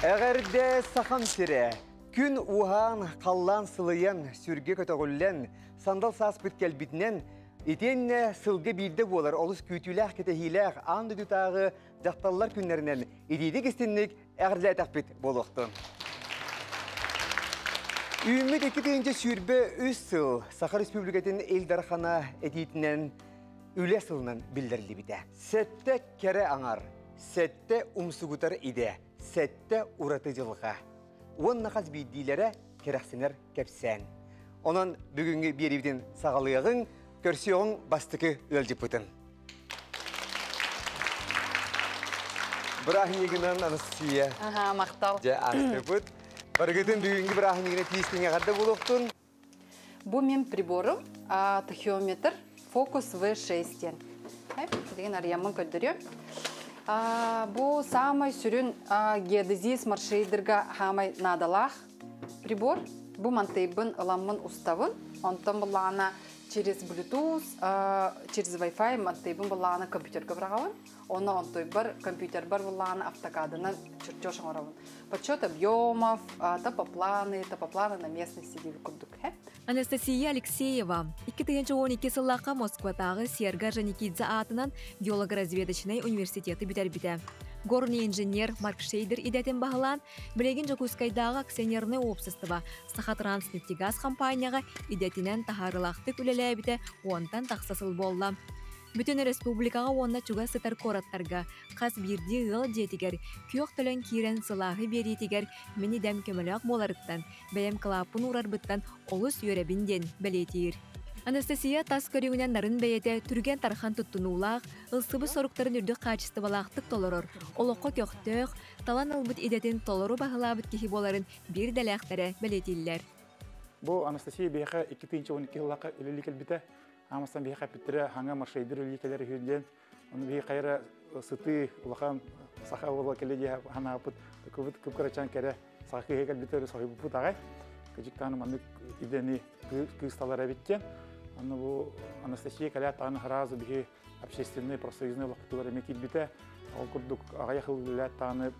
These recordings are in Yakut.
Эҕэрдэ Сахам сирэ! Күн уһаан, халлаан сылыйан, сүргэ көтөҕүллэн, сандал сааспыт кэлбитинэн, итиэннэ сылга биирдэ буолар олус күүтүүлээх-кэтэһиилээх аан дойдутааҕы дьахталлар күннэринэн итиитик истинник эҕэрдэлээтэхпит буолуохтун. Үүммүт 2023 сыл Саха Республикатын Ил Дархана этиитинэн үлэ сылынан биллэриллибитэ. Сэттэ кэрэ аҥар, сэттэ умсугутар идэ, сэттэ ураты дьылҕа. Уонна хас биирдиилэрэ кэрэхсэнэр кэпсээн. Онон бүгүҥҥү биэриибитин саҕалыаҕыҥ, көрсүөҕүҥ бастакы ыалдьыппытын. Бырааһынньыгынан Анастасия. Аха, махтал. Дьэ, астыпыт. Барыгытын бүгүҥҥү бырааһынньыгына тиистиҥ эҕэрдэ буолуохтун. Бу мин приборум тахеометр Focus V6 диэн. Билигин арыйаммын көрдөрүөм. Бу самай сүрүн геодезист маршрейдерга хаамай наадалаах прибор. Бу мантыйбын ыламмын уставын. Онтон буллаҕына через Bluetooth, через Wi-Fi мантыйбын буллаҕына компьютерга быраҕабын. Оны онтуйбар компьютербар буллаҕына автокадынан чертеж оҥоробун. Подсчет объемов, топопланы, топопланы на местности диэби курдук. Анастасия Алексеева 2012 сыллаахха Москватааҕы Серго Орджоникидзе аатынан геолого-разведочнай университеты бүтэрбитэ. Горный инженер Марк Шейдер идэтин баһылаан, билигин Дьокуускайдааҕы акционернай уопсастыба Сахатранснефтегаз хампаанньаҕа идэтинэн таһаарыылаахтык үлэлээбитэ уонтан тахса сыл буолла. Бүтүн республикаҕа уонна чугас сытар куораттарга хас биирдии ыал дьиэтигэр күөх төлөн киирэн сылааһы биэриитигэр мин идэм көмөлөөх буоларыттан, бэйэм кылааппын уурарбыттан олус үөрэбин диэн бэлиэтиир. Анастасия тас көрүҥүнэн нарын бэйэтэ түргэн-тархан туттунуулаах, ылсыбыт соруктарын үрдүк хаачыстыбалаахтык толорор, олоххо көхтөөх, талан ылбыт идэтин толору баһылаабыт киһи буоларын биир идэлээхтэрэ бэлиэтииллэр. Бу Анастасия биһиэхэ 2012 сыллаахха үлэлии кэлбитэ. Аамастан биһиэхэ эппиттэрэ хаҥа маршрейдер үлэлии кэлэр үһү диэн. Ону биһи хайра сытыы улахан саха уола кэлэ дии санаабыт. Кыбыт кып-кырачаан кэрэ саха кыыһа кэлбитэ соһуйбуппут аҕай. Кыдьыктааны маннык идэни кыыс талар эбит диэн. Аны бу Анастасия кэлээт даҕаны сразу биһи общественный профсоюзный олохпутугар эмиэ киирбитэ. Ол курдук аҕыйах ыл үлэлээт даҕаны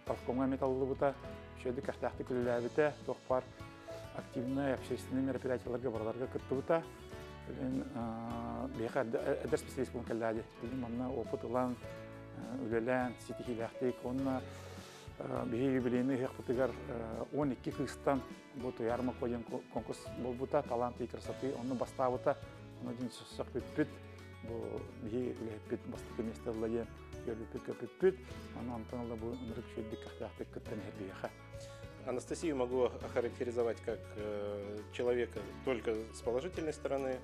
профкомҥа эмиэ талыллыбыта. Үчүгэйдик кэхтээхтик үлэлээбитэ. Туох баар активнай общественный мероприятияларга барыларга кыттыбыта. Билин биһиэхэ эдэр специалист буолан кэллээди. Билин манна опыт ылан, үлэлээн, ситиһиилээхтик уонна биһи юбилейный ыһыахпытыгар 12 кыыстан бу Туйаар Мако диэн конкурс буолбута, талант и красоты, онно бастаабыта. Ону дьин сөхпүппүт. Бу биһи үлэһиппит бастакы миэстэ ылла диэн үөрбүппүт көппүппүт. Аны онтон ыла бу ынырык үчүгэйдик көхтөөхтүк кыттан иһэр биһиэхэ. Анастасию могу охарактеризовать как человека только с положительной стороны.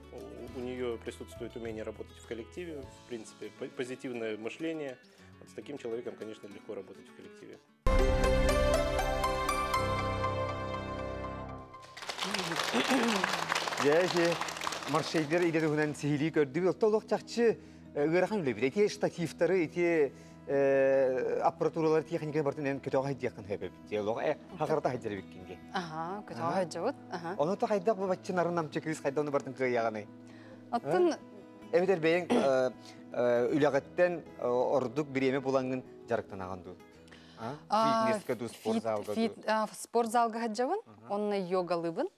У нее присутствует умение работать в коллективе, в принципе, позитивное мышление. Вот с таким человеком, конечно, легко работать в коллективе. Дьэ, маршейдер идэтигинэн сиһилии көрдүбүт. Отто олох чахчы ыарахан үлэбит. Ити штативтары, ити аппаратуралар техника бартын эн көтөҕө хайдиаххын сөп эбит. Олох хахарата хайдар эбиккин дии. Аха, көтөҕө хайдьабыт. Аха. Ону то хайдах бу баччы нарын намчы кыыс хайда ону бартын кыайаҕыный? Оттон Эбэтэр бэйэҥ үлэҕиттэн ордук бириэмэ булаҥҥын дьарыктанаҕын дуу? Фитнескэ дуу, спортзалга дуу? Спортзалга сылдьабын, онно йогалыыбын.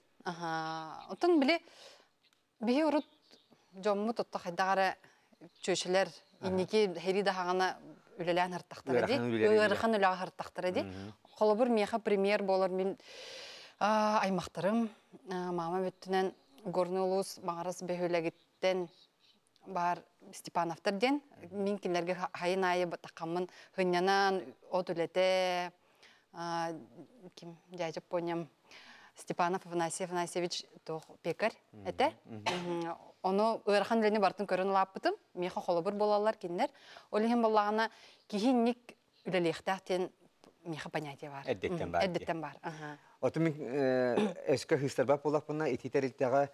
Оттон били биһи урут дьоммут отто хайдах эрэ чүөчэлэр инники һэри даһаҕана үлэлээн һыртахтара дии. Ыарахан үлэҕэ һыртахтара дии. Холобур, миэхэ пример буолар мин аймахтарым, мама бүттүнэн Горный улуус Маҕарас бөһүөлэгиттэн баар Степановтар диэн мин кинилэргэ хайын аайы таххаммын хынньанан от үлэтэ ким дядя поням Степанов Афанасий Афанасьевич туох пекарь этэ. Ону ыарахан үлэни барытын көрөн улааппытым. Миэхэ холобур буолаллар кинилэр. Ол иһин буоллаҕына киһи инник үлэлиэхтээх диэн миэхэ понятие бар. Эрдэттэн бар. Эрдэттэн бар. Оту мин өскө хыыстарбат буоллахпына ити тэрилтэҕэ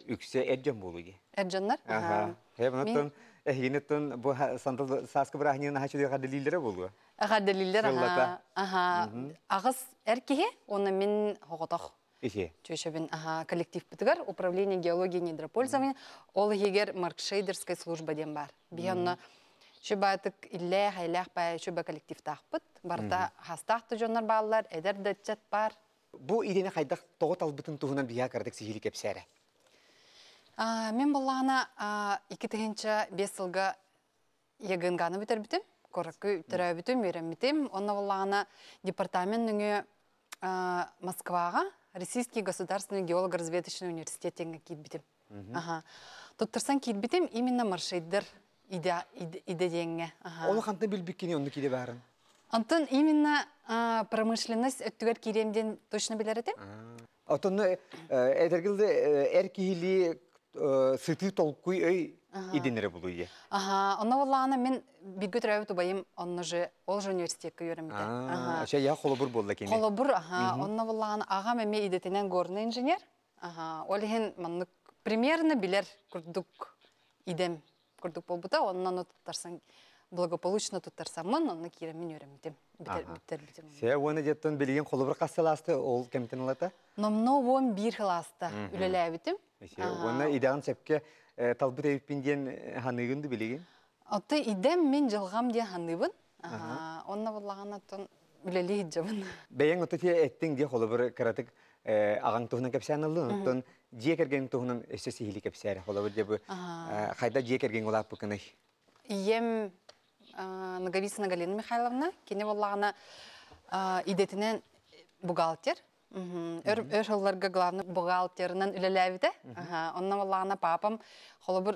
үксэ эр дьон буолуо дии. Эр дьоннор? Аха. Онтон эһигини бу сандал сааскы бырааһынньыгын аһа чүдү эҕэрдэлииллэрэ буолуо. Эҕэрдэлииллэр аха. Аха. Аҕыс эр киһи уонна мин оҕотох. Ити. Чүөчэбин аха коллективпытыгар управление геологии недропользования ол иһигэр маркшейдерская служба диэн баар. Биһи онно Шүбатык иллээх, эйлээх бай шүбэ коллективтаахпыт. Барыта хастаах да дьоннор бааллар, эдэр да ыччат бар. Бу идэни хайдах тоҕо талбытын туһунан биһиэхэ кыратык сиһилии кэпсээрэ. Мин буллаҕына 2005 сылга ЕГНГ-ны бүтэрбитим, куоракка төрөөбүтүм, үөрэммитим. Онно буллаҕына департамент нөҥүө Москваҕа Российский государственный геолого-разведочный университет диэҥҥэ киирбитим. Аха. Туттарсан киирбитим именно маршейдер идэ идэ диэҥҥэ. Ону хантан билбиккини оннук идэ баарын? Онтон именно промышленность өттүгэр киириэм диэн точно билэр этим. Отонно этэргилде эр киһилии сытыы толкуй өй идинere булуйе. Аха, онно боллаҕына мин бииргэ төрөөбүт убайым онно же ол же университекка үөрэммитэ. Аха. Ача я холобур буолла кини. Холобур, аха, онно боллаҕына аҕам эмиэ идэтинэн горный инженер. Аха, ол иһин маннык примерно билэр курдук идэм курдук буолбута. Онно туттарсан благополучно туттарсаммын, онно киирэммин үөрэммитим, бүтэрбитим. Се уона дьеттон билигин холобур хас сылаасты ол кэмтэн ылата? Номно 11 кылааста үлэлээбитим. Уонна идэҕин сөпкө талбыт эбиппин диэн ханыыгын ду билигин? Отто идэм мин дьылҕам диэн ханыыбын. Онно буоллаҕына оттон үлэлии сылдьабын. Бэйэҥ ото тиэ эттиҥ дии холобур кыратык аҕаҥ туһунан кэпсээн ыллын, оттон дьиэ кэргэниҥ туһунан өссө сиһилии кэпсээрэ. Холобур дьэ бу хайда дьиэ кэргэҥ улааппыккыный? Ийэм Наговицына Галина Михайловна, кини буоллаҕына идэтинэн бухгалтер. Өр өр сылларга главный бухгалтерынан үлэлээбитэ. Онно буоллаҕына папам холобур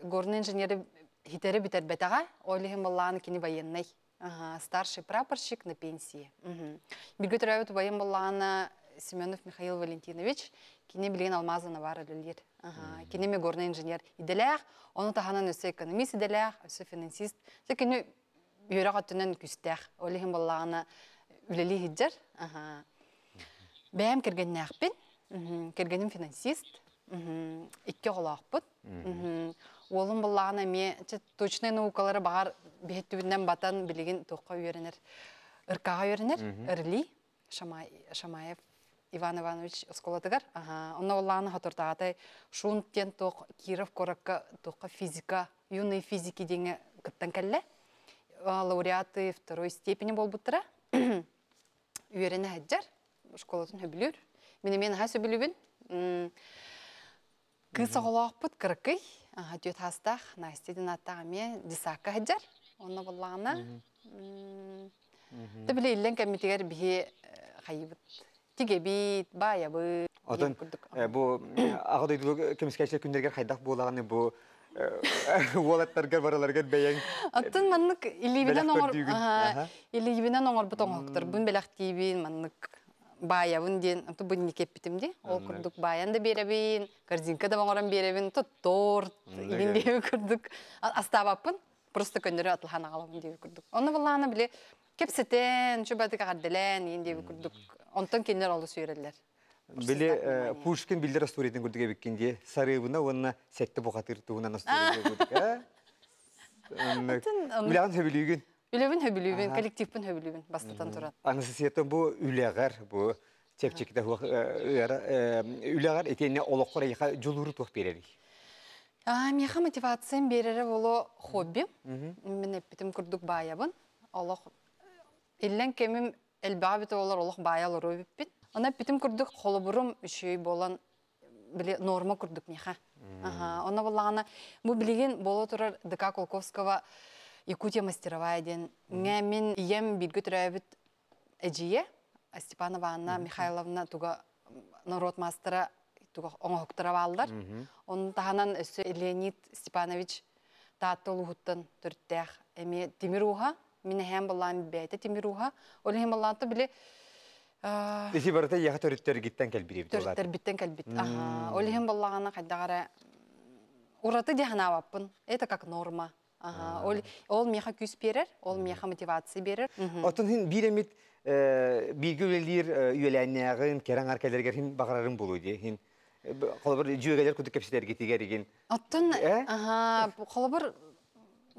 горный инженери хитэри бүтэрбэтэҕэ. Ол иһин буоллаҕына кини военный. Старший прапорщик на пенсии. Бииргэ төрөөбүт убайым буоллаҕына Семенов Михаил Валентинович, кини билигин Алмаза Навар үлэлиир. Кини эмиэ горный инженер идэлээх, ону таһынан өссө экономист идэлээх, өссө финансист. Кини үөрэх өттүнэн күүстээх. Ол иһин буоллаҕына үлэлии сылдьар. Бэйэм кэргэннээхпин. Кэргэним финансист. Икки оҕолоохпут. Уолум буоллаҕына эмиэ точнай наукалары баҕар биһиттибинэн батан билигин туохха үөрэнэр ыркаҕа үөрэнэр РЛИ Шамаев Иван Иванович оскуолатыгар. Онно буоллаҕына хотуртаатай Шунт диэн туох Киров куоракка туохха физика юные физики диэҥҥэ кыттан кэллэ. Лауреаты второй степени буолбуттара. Үөрэнэ сылдьар, школатын сөбүлүүр. Мин эмиэ наһаа сөбүлүүбүн. Кыыс оҕолоохпут кыракый, түөрт саастаах Настя диэн ааттаах эмиэ десакка сылдьар. Онно буоллаҕына, Тэ били иллэн кэммитигэр биһи хайыбыт тигэбит, баайабыт. Отон бу аҕа дойду көмүскээччилэр күннэригэр хайдах буолаҕыный бу уолаттарга барыларыгар бэйэҥ Оттон маннык илиибинэн оҥор илиибинэн оҥорбут оҥоһуктарбын бэлэхтиибин, маннык баайабын диэн ото бу инники эппитим дии. Ол курдук баайан да биэрэбин, корзинка да оҥорон биэрэбин, то торт игин диэби курдук астаабаппын. Просто көннөрү атылахан аҕалабын диэби курдук. Онно буоллаҕына били кэпсэтэн, чубатык эҕэрдэлээн иин диэби курдук. Онтон кинилэр олус үөрэллэр. Били Пушкин биллэр остуоруйатын курдук эбиккин дии. Сарыыбына уонна сэттэ бухатыыр туһунан остуоруйа курдук. Үлэҕин сөбүлүүгүн? Үлэбин сөбүлүүбүн, коллективпын сөбүлүүбүн бастатан туран. Анастасията бу үлэҕэр, бу чэпчэкитэ суох үлэҕэр итиэннэ олоххор эйиэхэ дьулууру туох биэрэрий? Миэхэ мотивациям биэрэрэ боло хобби. Мин эппитим курдук баайабын. Олох иллэҥ кэмим элбэҕэ эбитэ буоллар олох баайа олоруо эбиппин. Онон эппитим курдук холобурум үчүгэй буолан били норма курдук миэхэ. Онно буоллаҕына бу билигин буола турар ДК Колковского Якутия мастеровая диэн мин ийэм бииргэ төрөөбүт эдьиийэ Степанова Анна Михайловна туга норуот маастара туга оҥоһуктара бааллар. Онун таһынан өссө Леонид Степанович Таатта улууһуттан төрүттээх эмиэ тимир ууһа. Мин эһээм былаан бэйэтэ тимир ууһа. Ол иһин былаанта били Ити барыта ийэхэ төрүттэргиттэн кэлбит Төрүттэрбиттэн кэлбит. Ол иһин боллаҕына хайдах эрэ ураты дии санаабаппын. Это как норма. Ол, ол миэхэ күүс биэрэр, ол миэхэ мотивация биэрэр. Оттон хин биир эмит бииргэ үлэлиир үөлээннээҕин, кэрэ аҥар кэлэригэр хин баҕарарым буолуо дии. Хин холобур дьүөгэлэр курдук кэпсэтэргитигэр игин. Оттон холобур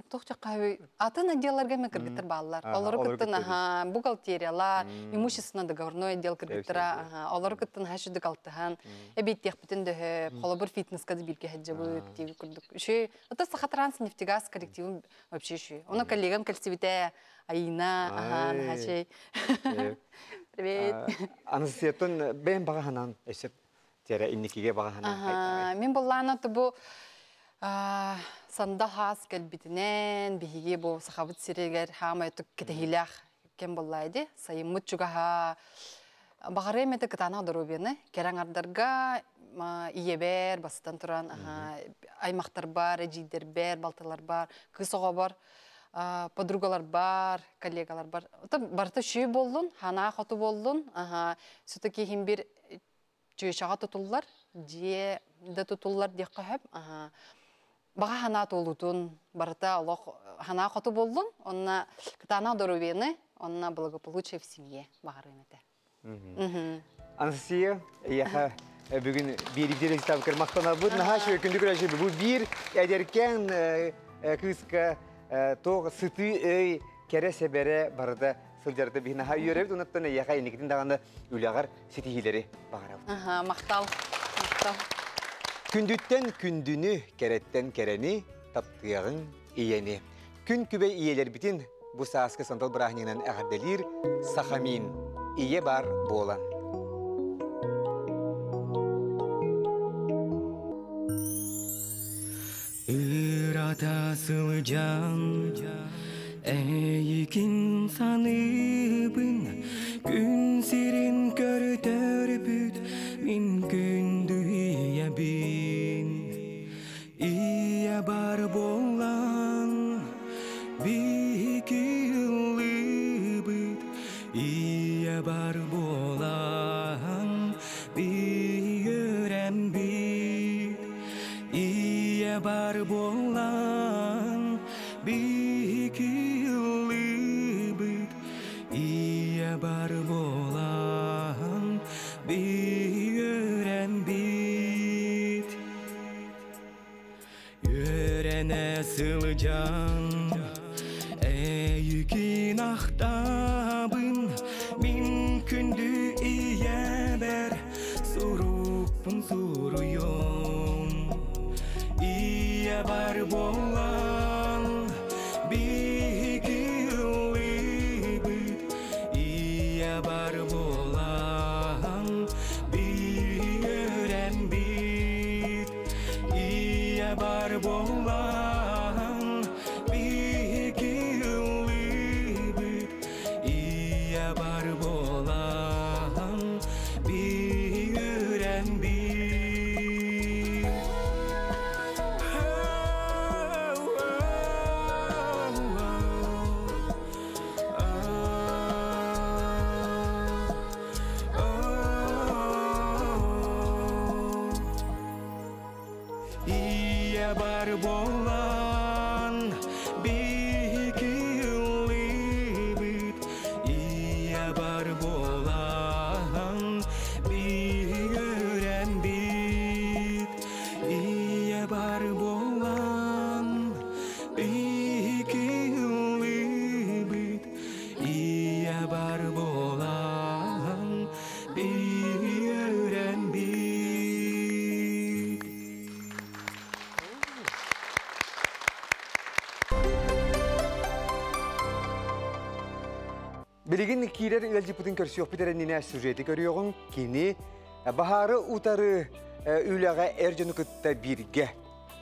Тохча атын отделларга ме кыргыттар бааллар. Олору кыттын аха бухгалтериялар, имущественно договорной отдел кыргыттара, аха олору кыттын хашыдык алтыхан, эбиттиэхпитин дөһө, холобур фитнеска да бирге хаджабыт диби курдук. Үшүй, ата Сахатранс нефтегаз коллективин вообще үшүй. Оны коллегам кэлсибите Аина, аха, нахачей. Привет. Анастасияттан бэйэн баҕа ханан эсеп тере инникиге баҕа ханан. Мен боллаана бу санда хаас кэлбитинэн биһиги бу сахабыт сиригэр хаамай тук кетехилях кем боллайды сайыммыт чугаха баҕарыам этэ кытаанах доруобуйаны кэрэҥ ардарга ийэбэр бастан туран аймахтарбар эдьиийдэрбэр балтыларбар кыыс оҕобор подругаларбар коллегаларбар барыта шүй боллун ханаа хоту боллун все-таки хим бир чүөчэҕэ тутуллар дьиэ да тутуллар диэххэ сөп. Баҕа ханаа туолутун барыта олох ханаа хоту боллун онна кытаанах доруобуйаны онна благополучие в семье баҕарыам этэ. Анастасия, эйиэхэ бүгүн биир ставкар махтанабыт. Наһаа үчүгэй күндү көрөөчү бу биир эдэркээн кыыска тоох сытыы өй кэрэ сэбэрэ барыта сылдьарда биһи наһаа үөрэбит. Онуттан эйиэхэ инникитин даҕаны үлэҕэр ситиһиилэри баҕарабыт. Аха, махтал. Махтал. Күндүттэн күндүнү, кэрэттэн кэрэни, таптыаҕыҥ ийэни. Күн күбэй ийэлэрбитин бу сааскы сандал бырааһынньыгынан эҕэрдэлиир Сахамин ийэ бар буолан. Ырата сылдьан эйигин саныыбын күн сирин көрдөрбүт мин күндү ийэбин ийэ бар буолан биһиги ыллыыбыт ийэ бар буолан биһиги ийэ бар буолан биһиги ыллыыбыт ийэ бар буолан биһиги үөрэнэ сылдьан эйигин ахтабын мин күндү ийэбэр сурукпун суруйуом ийэ бар буолан биһиги ыллыыбыт ийэ бар буолан биһиги үөрэммит ийэ бар буолан биһиги ыллыыбыт ийэ бар буолан биһиги үөрэммит. Ийэ бар буолан биһиги ыллыыбыт ийэ бар буолан биһиги үөрэммит ийэ бар буолан биһиги ыллыыбыт ийэ бар буолан биһиги үөрэммит. Билигин киирэр ыалдьыппытын көрсүөхпүт эрэннинэ сюжети көрүөҕүҥ кини баһаары утары үлэҕэ эр дьону кытта бииргэ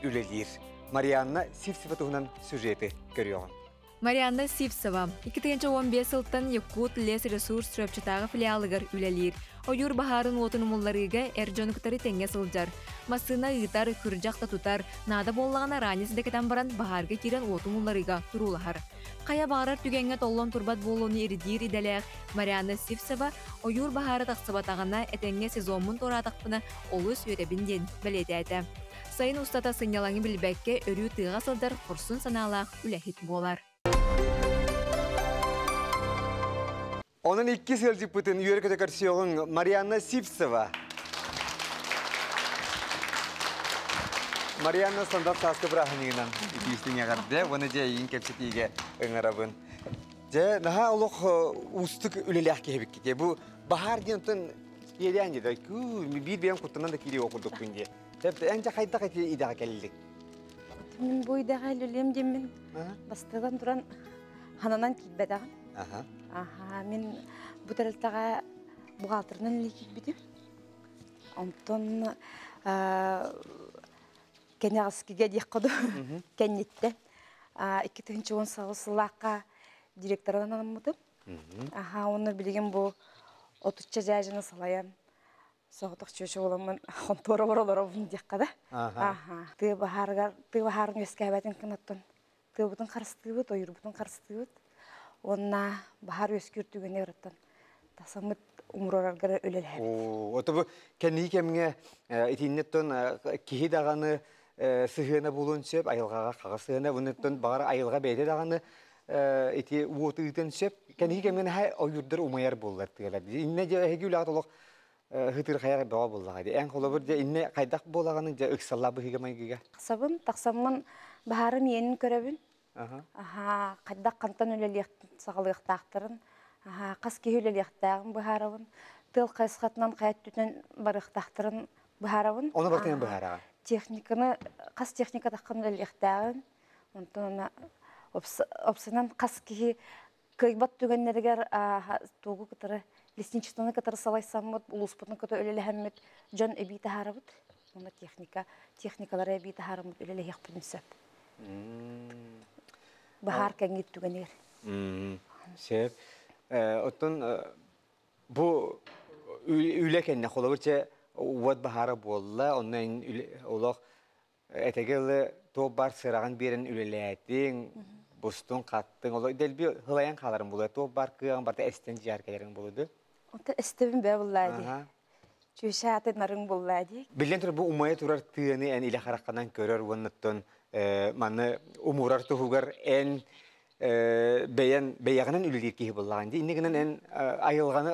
үлэлиир. Марианна Сивцева туһунан сюжети көрүөҕүҥ. Марианна Сивцева 2015 сылтан Якут лес ресурс Чурапчытааҕы филиалыгар үлэлиир. Ойуур баһаарын уотун умулларыыга эр дьону кытары тэҥҥэ сылдьар. Массыына ыытар, күрдьэх да тутар, наада буоллаҕына ранец да кэтэн баран баһаарга киирэн уоту умулларыыга туруулаһар. Хайа баҕарар түгэҥҥэ толлон турбат буолууну ирдиир идэлээх Марианна Сивцева ойуур баһаара тахсыбатаҕына этэҥҥэ сезоммун туораатахпына олус үөрэбин диэн бэлиэтээтэ. Сайын устата сынньалаҥы билбэккэ өрүү тыаҕа сылдьар хорсун санаалаах үлэһит буолар. Онон иккис ыалдьыппытын үөрэ-көтө көрсүөҕүҥ Марианна Сивцева. Марианна сандал сааскы бырааһынньыгынан итиистиҥ эҕэрдэ уонна дьэ эйигин кэпсэтиигэ ыҥырабын. Дьэ, наһаа олох уустук үлэлээх киһи эбиккит. Бу баһаар диэн онтон иэдээн дии, биир бэйэм куттанан да киириэ курдукпун дии. Эн дьэ хайдах ити идэҕэ кэллиҥ? Мин бу идэҕэ үлэлиэм диэммин бастатан туран хананан киирбэтэҕим. Аха, мин бу тэрилтэҕэ бухгалтерынан үлэлии киирбитим. Онтон кэнэҕэскигэ диэххэ дуу, кэнниттэн 2010 сыллаахха директорынан анаммытым. Аха, уонна билигин бу отучча дьаадьыны салайан соҕотох чүөчэ буоламмын хонтуорабар олоробун диэххэ да. Аха. Тыа баһаарыгар тыа баһаарын үөскээбэтин кынаттан тыабытын харыстыыбыт, ойуурбутун харыстыыбыт. Уонна баһаар үөскүүр түгэни ырыттан тахсаммыт умурараргар үлэлэһэбит. Ото бу кэнники кэмҥэ итинниттэн киһи даҕаны сыһыана буолуон сөп, айылҕаҕа хаҕа сыһыана, bunуттан баҕар айылҕа бэйэтэ даҕаны ити уоту ыытан сөп. Кэнники кэмҥэ наһаа ойуурдар умайар буоллар тыалар. Иннэ дьэ эһиги үлэҕит олох хытырхайар бөҕө буоллаҕа дии. Эн холобур дьэ иннэ хайдах буолаҕыный дьэ ыксаллаах быһыыга-майгыга? Тахсабын, тахсаммын баһаарым иэнин көрөбүн. Аһаа, хайдах хантан үлэлиэх саҕалыахтаахтарын, аһаа, хас киһи үлэлиэхтээҕин быһаарабын. Тыал хайысхатынан хайа өттүнэн барыахтаахтарын быһаарабын. Ону барытын быһаараҕын? Техниканы, хас техника таххан үлэлиэхтээҕин, онтон ана опсанан хас киһи кыайбат түгэннэригэр тугу кытары лесничествоны кытары салайсаммыт, улууспутун кытары үлэлэһэммит дьон эбии таһаарабыт. Уонна техника, техникалары эбии таһаараммыт үлэлэһиэхпитин сөп. Баһаар кэҥиир түгэнигэр. Сөп. Оттон бу үлэ кэннэ холобур чэ уот баһаара буолла, онно олох Этэгэ ылы туох баар сыраҕын биэрэн үлэлээтиҥ, бустуҥ, хаттыҥ, оло дэлби һылайан хааларым буолуо, туох баар кыаҕын барыта эстэн дьиэҕэр кэлэриҥ буолуо дуу? Онто эстэбин бээ буллаа дии. Чүөчэ аты нарыҥ буллаа дии. Биллэн турар, бу умайа турар тыаны эн илэ хараххынан көрөр уоннаттан маны умурар туһугар эн бэйэн бэйэҕинэн үлэлиир киһи буоллаҕын дии. Инньэ гынан эн айылҕаны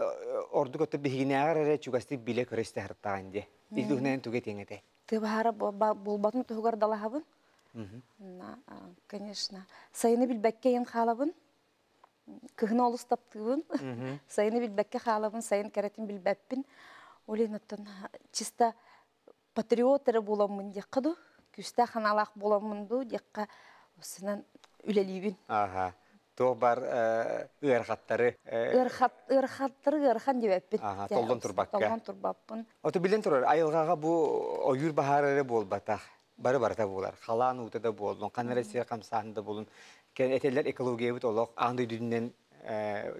ордук өттө биһигинээҕэр эрэ чугастык билэ-көрө истэ сырыттаҕын дии. Ил туһунан тугу этиэҥ этэй? Тыа баһаара буолбатын туһугар далаһабын. Конечно. Сайыны билбэккэ ийэн хаалабын. Кыһыны олус таптыыбын. Сайыны билбэккэ хаалабын, сайын кэрэтин билбэппин. Ол иһин оттон чисто патриот эрэ буоламмын диэххэ дуу, күүстээх санаалаах буоламмын дуу диэххэ осунан үлэлиибин. Аха. Туох бар ыарахаттары Ыарахаттары ыарахан диэбэппин. Толлон турбакка. Толлон турбаппын. Ото билэн турар, айылҕаҕа бу ойуур баһаара эрэ буолбатах. Бары барыта буолар. Халаан уута да буоллун, ханна эрэ сир хамсааһын да буоллун. Этэллэр экологиябыт олох аан дойдутунан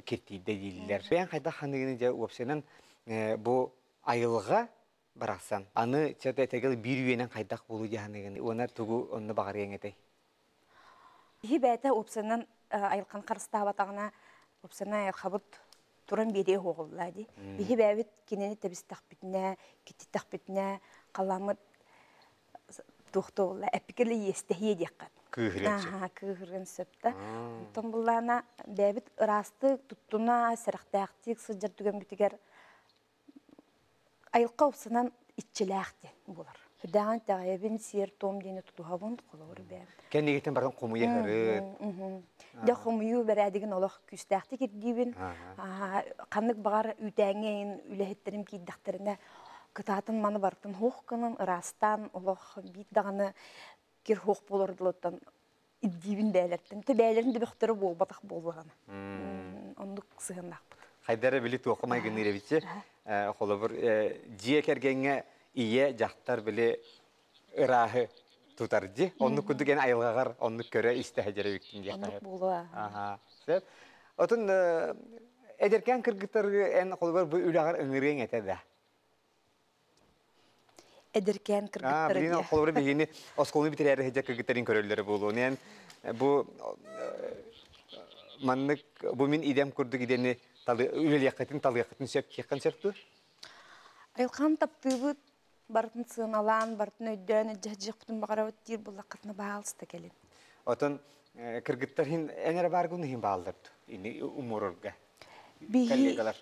киртийдэ дииллэр. Бэйэҥ хайдах ханыгыны дьэ уопсайынан бу айылҕа барахсан. Аны чэ этэгэл биир үйэнэн хайдах буолуу дьаһаныгын уонна тугу онно баҕарыаҥ этэй? Киһи бэйэтэ уопсайынан айылҕаны харыстаабатаҕына, уопсайынан айылҕабыт туран биэриэ уһуоҕуллаа дии. Биһи бэйэбит кинини тэбистэхпитинэ, киттиттэхпитинэ, халааммыт туохтуолла эппикэлэ иэстэһиэ диэххэ. Кыыһырыан сөп. Аха, кыыһырыан сөп да. Онтон буллаана бэйэбит ыраастык туттуна, сэрэхтээхтик сылдьар түгэммитигэр Айылҕа упсанан иччилээх диэн буолар. Үрдээҕин итэҕэйэбин, сиэр-туом диэни тутуһабын, холобур бэйэм. Кэннигиттэн баран хомуйа сырыт. Дьэ хомуйуу бэрээдэгин олох күүстээхтик ирдиибин. Ханнык баҕар үүтээҥҥэ иһин үлэһиттэрим киирдэхтэринэ кытаатын маны барытын хуох гынан ыраастаан олох биир даҕаны кир хуох буолар дылыттан ирдиибин бэйэлэртэн. Тэ бэйэлэрин да бөхтөрө буолбатах буоллаҕына. Оннук сыһыаннаахпыт. Хайдара били туохха майгынныыр эбитчи. Холобур, дьиэ кэргэҥҥэ ийэ, дьахтар били ырааһы тутар дии. Оннук курдук эн айылҕаҕар оннук көрө истэ сылдьар эбиккин диэххэ Оннук буолуо. Аха. Сөп. Отун эдэркээн кыргыттары эн холобур бу үлэҕэр ыҥырыаҥ этэ да. Эдэркээн кыргыттара Билигин диэ. холобура биһигини оскуоланы бүтэрээри сылдьар кыргыттарын көрөллөрө буолуо. Онон бу маннык бу мин идэм курдук идэни үлэлиэххитин талыаххытын сөп диэххин сөп дуо? Айылҕаны таптыыбыт, барытын сыаналаан, барытын өйдөөн илдьэ баҕарабыт диир буллаххытына баалыста кэлин. Отон кыргыттар иһин эн эрэ бааргын иһин бааллар ини умурурга Биһи коллегалар.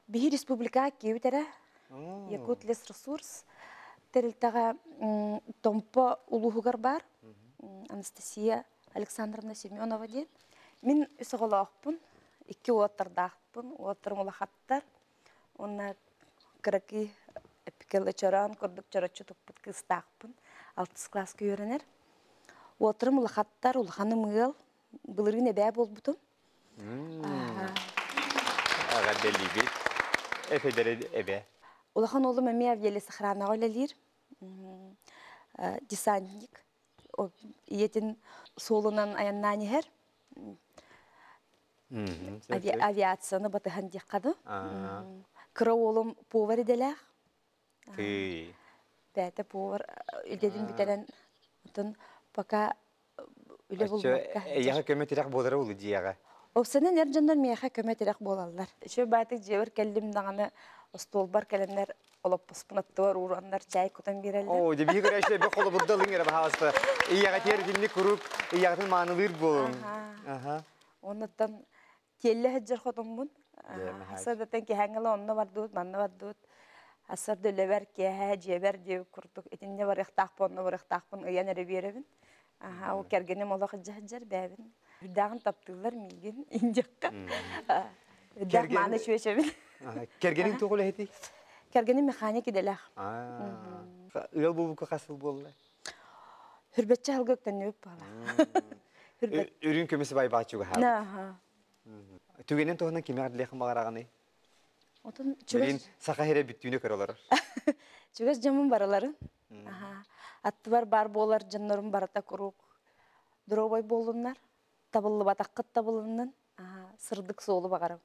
Биһи республика киэбит эрэ Якут лесресурс. Терилтеге Томпо улууһугар бар. Анастасия Александровна Семенова диэн. Мин үс оҕолоохпун, икки уоттардаахпын, уоттарым улахаттар. Уонна кыракый эпикелле чороон курдук чороччу туппут кыыстаахпын. Алтыс класска үөрэнэр. Уоттарым улахаттар, улаханым ыал. Былырыын эбээ буолбутум. Эҕэрдэлиибит. Эфедere эбэ. Улахан уолум эмиэ авиалесохранаҕа үлэлиир. Десантник. Ийэтин суолунан айаннаан иһэр. Авиацияны батыһан диэххэ дуу. Кыра уолум повар идэлээх. Тый. Бэйэтэ повар идэтин бүтэрэн, отон пока үлэ булбакка. Эйиэхэ көмө-тирэх буолара улу дьиэҕэ. Опсанан эр дьоннор миэхэ көмө-тирэх буолаллар. Үчүгэй баатык дьиэбэр кэллим даҕаны остуолбар кэлэннэр олоппоспун аттыбар ууруаннар чай кутан биэрэллэр. Оо, дьэ биһи көрөөччүлэр бу холобурда ылыҥ эрэ баһаалыста. Ийэҕитигэр итинник куруук ийэҕитин маанылыыр буолуҥ. Аха. Оннуттан тиэллэ сылдьар хотуммун. Сардаттан киһээҥҥэ онно бардыбыт, манна бардыбыт. Сарда үлэбэр, киэһэ дьиэбэр диэбит курдук итиннэ барыахтаахпын, онно барыахтаахпын ыйан эрэ биэрэбин. Аха, ол кэргэним олох илдьэ сылдьар бэйэбин. Үрдээҕин таптыыллар миигин индиэххэ. Үрдээх мааны чүөчэбин. Кэргэниҥ туох үлэһитий? Кэргэним механик идэлээх. Ыал буолбукка хас сыл буолла? Хүрбэтчэ сылга үктэннибит буола. Үрүҥ көмүс байбааччы угаһаабыт. Түгэнин туһунан кими эҕэрдэлиэххин баҕараҕыный? Отон Билин саха сирэ бүттүүнү көрө олорор. Чугас дьоммун барыларын. Аттыбар баар буолар дьоннорум барыта куруук доруобай буоллуннар. Табыллыбатаххыт табылыннын. Сырдык суолу баҕарабын.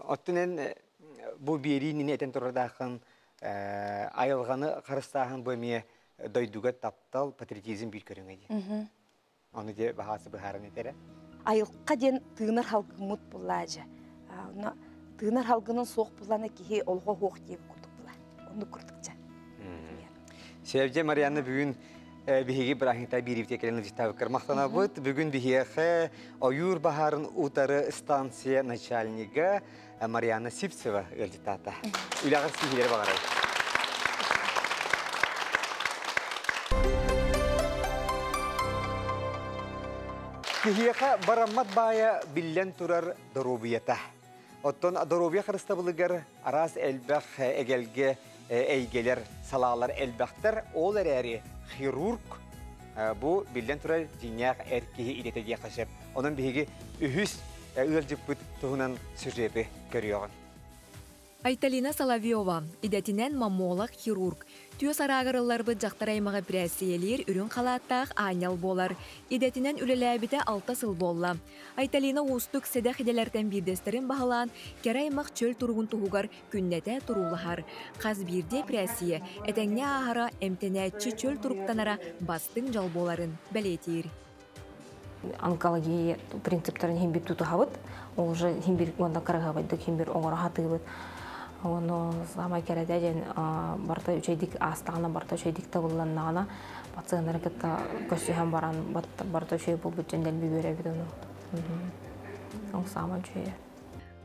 Оттон эн бу биэрии нини этэн турардааххын айылҕаны харыстааһын бу эмиэ дойдуга таптал, патриотизм биир көрүҥэ дии. Ону дьэ баһаасы быһааран этэрэ. Айылҕа диэн тыынар халгыммыт буллаажа. Онно тыынар халгынын суох буллана киһи олоҕо суох диэбит курдук була. Оннук курдукча. Севже Марианна бүгүн биһиги бырааһынньыкта бииривте кэлэн ыжыттаабыккар махтанабыт. Бүгүн биһиэхэ ойуур баһаарын утары станция начальнига Марианна Сивцева ыалдьыттаата. Үлэҕэр сиһилэри баҕарабыт. Киһиэхэ бараммат баайа биллэн турар доруобуйата. Оттон доруобуйа харыстабылыгар араас элбэх эгэлгэ эйгэлэр, салаалар элбэхтэр. Ол эрээри хирург бу биллэн турар дьиҥнээх эр киһи идэтэ диэххэ сөп. Онон биһиги үһүс ыалдьыппыт туһунан сюжеты көрүөҕүн. Айталина Соловьева, идэтинэн маммолог-хирург. Түөс араагар ылларбыт дьахтар аймаҕы эпирээссийэлиир үрүҥ халааттаах аанньал буолар. Идэтинэн үлэлээбитэ алта сыл буолла. Айталина уустук сэдэх идэлэртэн биирдэстэрин баһылаан, кэрэ аймах чөл туругун туһугар күннэтэ туруулаһар. Хас биирдии эпирээссийэ этэҥҥэ ааһара, эмтэнээччи чөл туруктанара бастыҥ дьол буоларын бэлиэтиир. Онкология принциптарын хин бир тутуһабыт, ол уже хин бир уонна кырыһабайдык хин бир оҥоро хатыыбыт. Ону самай кэрэтэ диэн барыта үчэйдик аастаҕына, барыта үчэйдик табылланнаҕына, пациеннары кытта көрсүһэн баран барыта үчүгэй буолбут дьон дэлби үөрэбит ону. Ол саамай үчүгэйэ.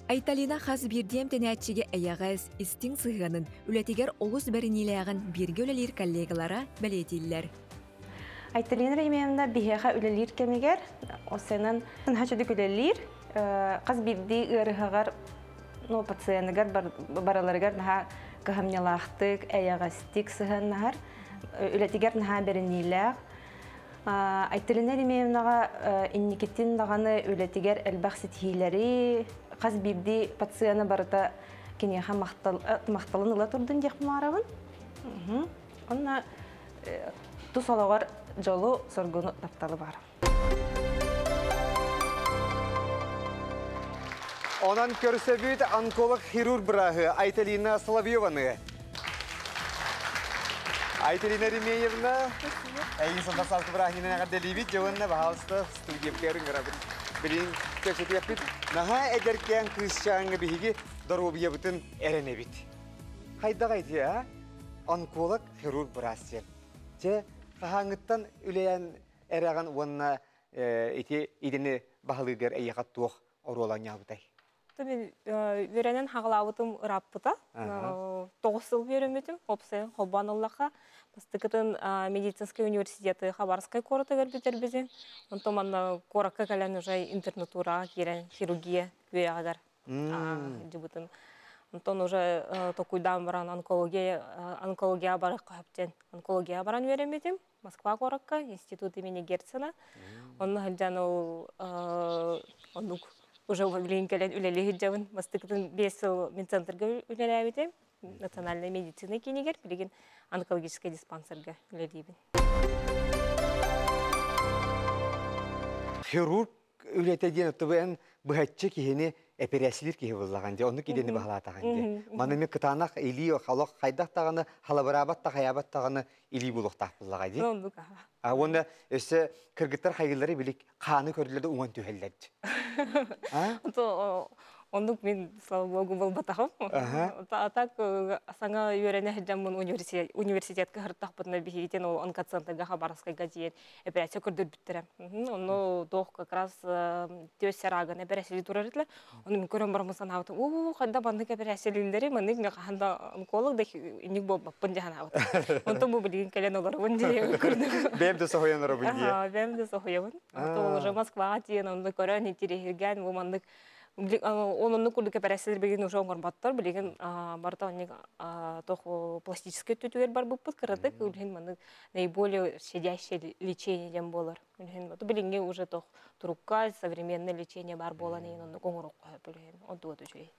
Айталина хас биирдии эмтэнээччигэ эйэҕэс, истиҥ сыһыанын, үлэтигэр олус бэриниилээҕин бииргэ үлэлиир коллегалара бэлиэтииллэр. Айталина Ремеевна биһиэхэ үлэлиир кэмигэр осенан наһаа үлэлиир. Хас биирдии ыарыһаҕар, ну, пациеныгар бараларыгар наһаа кыһамньылаахтык, эйэҕэстик сыһыаннаһар, үлэтигэр наһаа бэриниилээх. Айталина Ремеевнаҕа инникитин даҕаны үлэтигэр элбэх ситиһиилэри, хас биирдии пациена барыта киниэхэ махталын ыла турдун диэх баарабын. Онно тус олоҕор дьолу, соргуну, тапталы баар. Онон көрсөбүт онколог-хирург бырааһы Айталина Соловьеваны. Айталина Ремеевна, эйин сонда салты бырааһынынан эҕэрдэлиибит, дьэ баһаалыста студиябытыгар ыҥырабыт. Билин кэпсэтиэхпит. Наһаа эдэркээн кыысчааҥҥа биһиги доруобуйабытын эрэнэбит. Хайдах ити, а? Онколог хирург быраас диэн. Дьэ, хаһааҥҥыттан үлэйэн эрэҕин уонна ити идини баһылыыргар эйиэхэ туох оруол оонньообутай? Мен үөрэнэн хагалаабытым ырааппыта. 9 сыл үөрэммитим. Опсайын холбоон ыллаха. Бастакытын медицинский университеты Хабаровскай куоратыгар бүтэрбитим. Онтон манна куоракка кэлэн уже интернатураҕа киирэн хирургия үөрэҕигэр дьыбытым. Онтон уже токуйдаан баран онкология барыахха сөптен онкология баран үөрэммитим. Москва куоракка институт имени Герцена. Онно сылдьан ол оннук уже билигин кэлэн үлэлии сылдьабын. Бастакытын 5 сыл медцентрга үлэлээбитим. Национальная медицина киинигэр, билигин онкологическай диспансерга үлэлиибин. Хирург үлэтэ диэн эн быһаччы киһини эпэрээссийэлиир киһи буоллаҕын дии, оннук идэни баһылаатаҕын дии. Маны ми кытаанах илии олох хайдах даҕаны халабыраабат да хайаабат даҕаны илии буолуохтаах буоллаҕа дии. Оннук. А уонна өссө кыргыттар хайгыллары билик хааны көрүллэр да уҥан түһэллэр. А? Оннук мин, слава богу, буолбатаҕым. А так саҥа үөрэнэ сылдьаммын университетка сырыттахпытына биһигитин ол онкоцентрга Хабаровскайга тиийэн операция көрдөрбүттэрэ. Онно туох как раз түөс рагын операция турар этилэр. Ону мин көрөн бараммын санаабытым, уу, ханна маннык операциялыыллары, маннык мен хаһан да онколог да инник буолбаппын дии санаабытым. Онтон бу билигин кэлэн олоробун дии көрдүм. Бэйэм да соһуйан олоробун дии. Бэйэм да соһуйабын. Онтон уже Москваҕа тиийэн онно көрөн интириэһиргээн бу маннык оннук курдук операциялар билигин уже оҥорботтор. Билигин барыта оннук туох пластическай өттүтүгэр барбыппыт кыратык. Билигин маннык наиболее щадящее лечение диэн буолар. Билигин билиҥҥи уже туох турукка современное лечение бар буолан иһин оннук оҥороххо сөп билигин. Онтуга үчүгэй.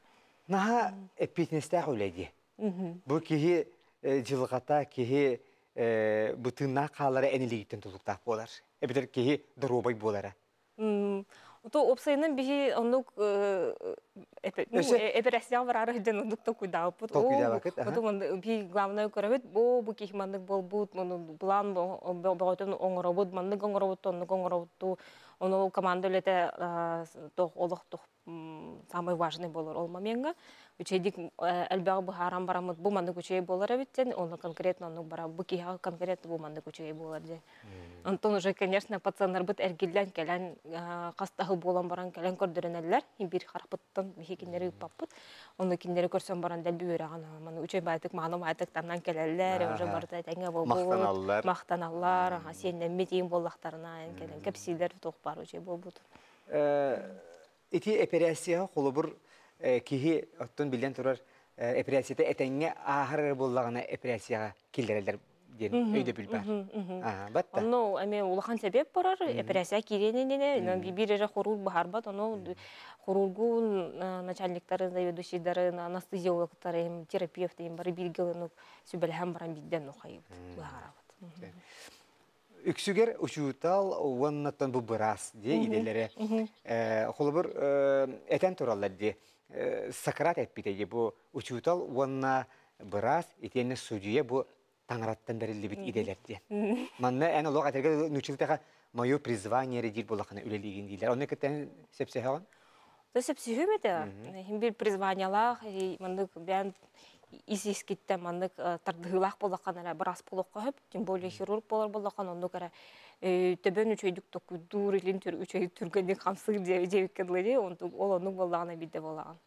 Наһаа эппиэтинэстээх үлэ дии. Бу киһи дьылҕата, киһи бытыыннаах хаалара эн илиигиттэн тутулуктаах буолар. Эбэтэр киһи доруобай буолара. То опсайынан биһи оннук эперэсиях барары ден оннук токуйдаабыт. Толкуйдаабакыт. Оту би главное көрөбүт, бу бу киһи маннык болбут, план бөҕөтүн оҥоробут, маннык оҥоробут, оннук оҥоробут. Ону команда үлэтэ тох олох тох самый важный болор ол моментга. Үчейдик элбэҕи быһааран бараммыт бу маннык үчүгэй буолар эбиттен, оны конкретно оннук бара бу киһиэхэ конкретно бу маннык үчүгэй буолар диэн. Онтон уже, конечно, пацаннарбыт эргиллэн кэлэн хастаһы буолан баран кэлэн көрдөрөнөллөр. Бир харпыттан биһи киннери ыппаппыт. Ону киннери көрсөн баран дэлби үөрэҕин маны үчүгэй баайтык мааны баайтык таннан кэлэллэр, уже барыта этэҥҥэ буолбут. Махтаналлар. Махтаналлар, сиэннэммит иин буоллахтарына кэлэн кэпсиилэр туох бар үчүгэй буолбут. Ити эпэрээссийэҕэ холобур киһи оттон биллэн турар эпэрээссийэтэ этэҥҥэ ааһар буоллаҕына эпэрээссийэҕэ киллэрэллэр диэн өйдөбүл бар. Батта. Онно эме улахан себеп барар, эпэрээссийэ кииренинэ, бир эрэ хирург баһарбат, ону хирургун начальниктарын, заведующийдарын, анестезиологтарын, терапевтин бары бирге ылынып сүбэлэһэн баран бидден нухайыбыт, быһаарабыт. Үксүгэр учуутал уоннаттан бу быраас дии иделere холобур этен тураллар дии. Сократ эппите дии, бу учуутал уонна быраас итиэннэ судьуйа бу таҥараттан бэриллибит иделер диэн. Манна эн олох этэргэ нууччалытаха мое призвание диир буоллахына үлэлиигин диилэр. Онно кыттан сөпсөһөҕүн? То сөпсүһүм этэ. Хим бир призваниялаах, маннык бээн ис искиттен маннык тардыһыылаах буоллаххына эрэ быраас буолуохха сөп, тем более хирург буолар буоллаххына оннук эрэ төбөн үчүгэйдик токуйдуур, илин үчүгэй түргэнник хамсыыр диэбиккэ дылы дии, ол оннук буоллаҕына биирдэ буолаҕын.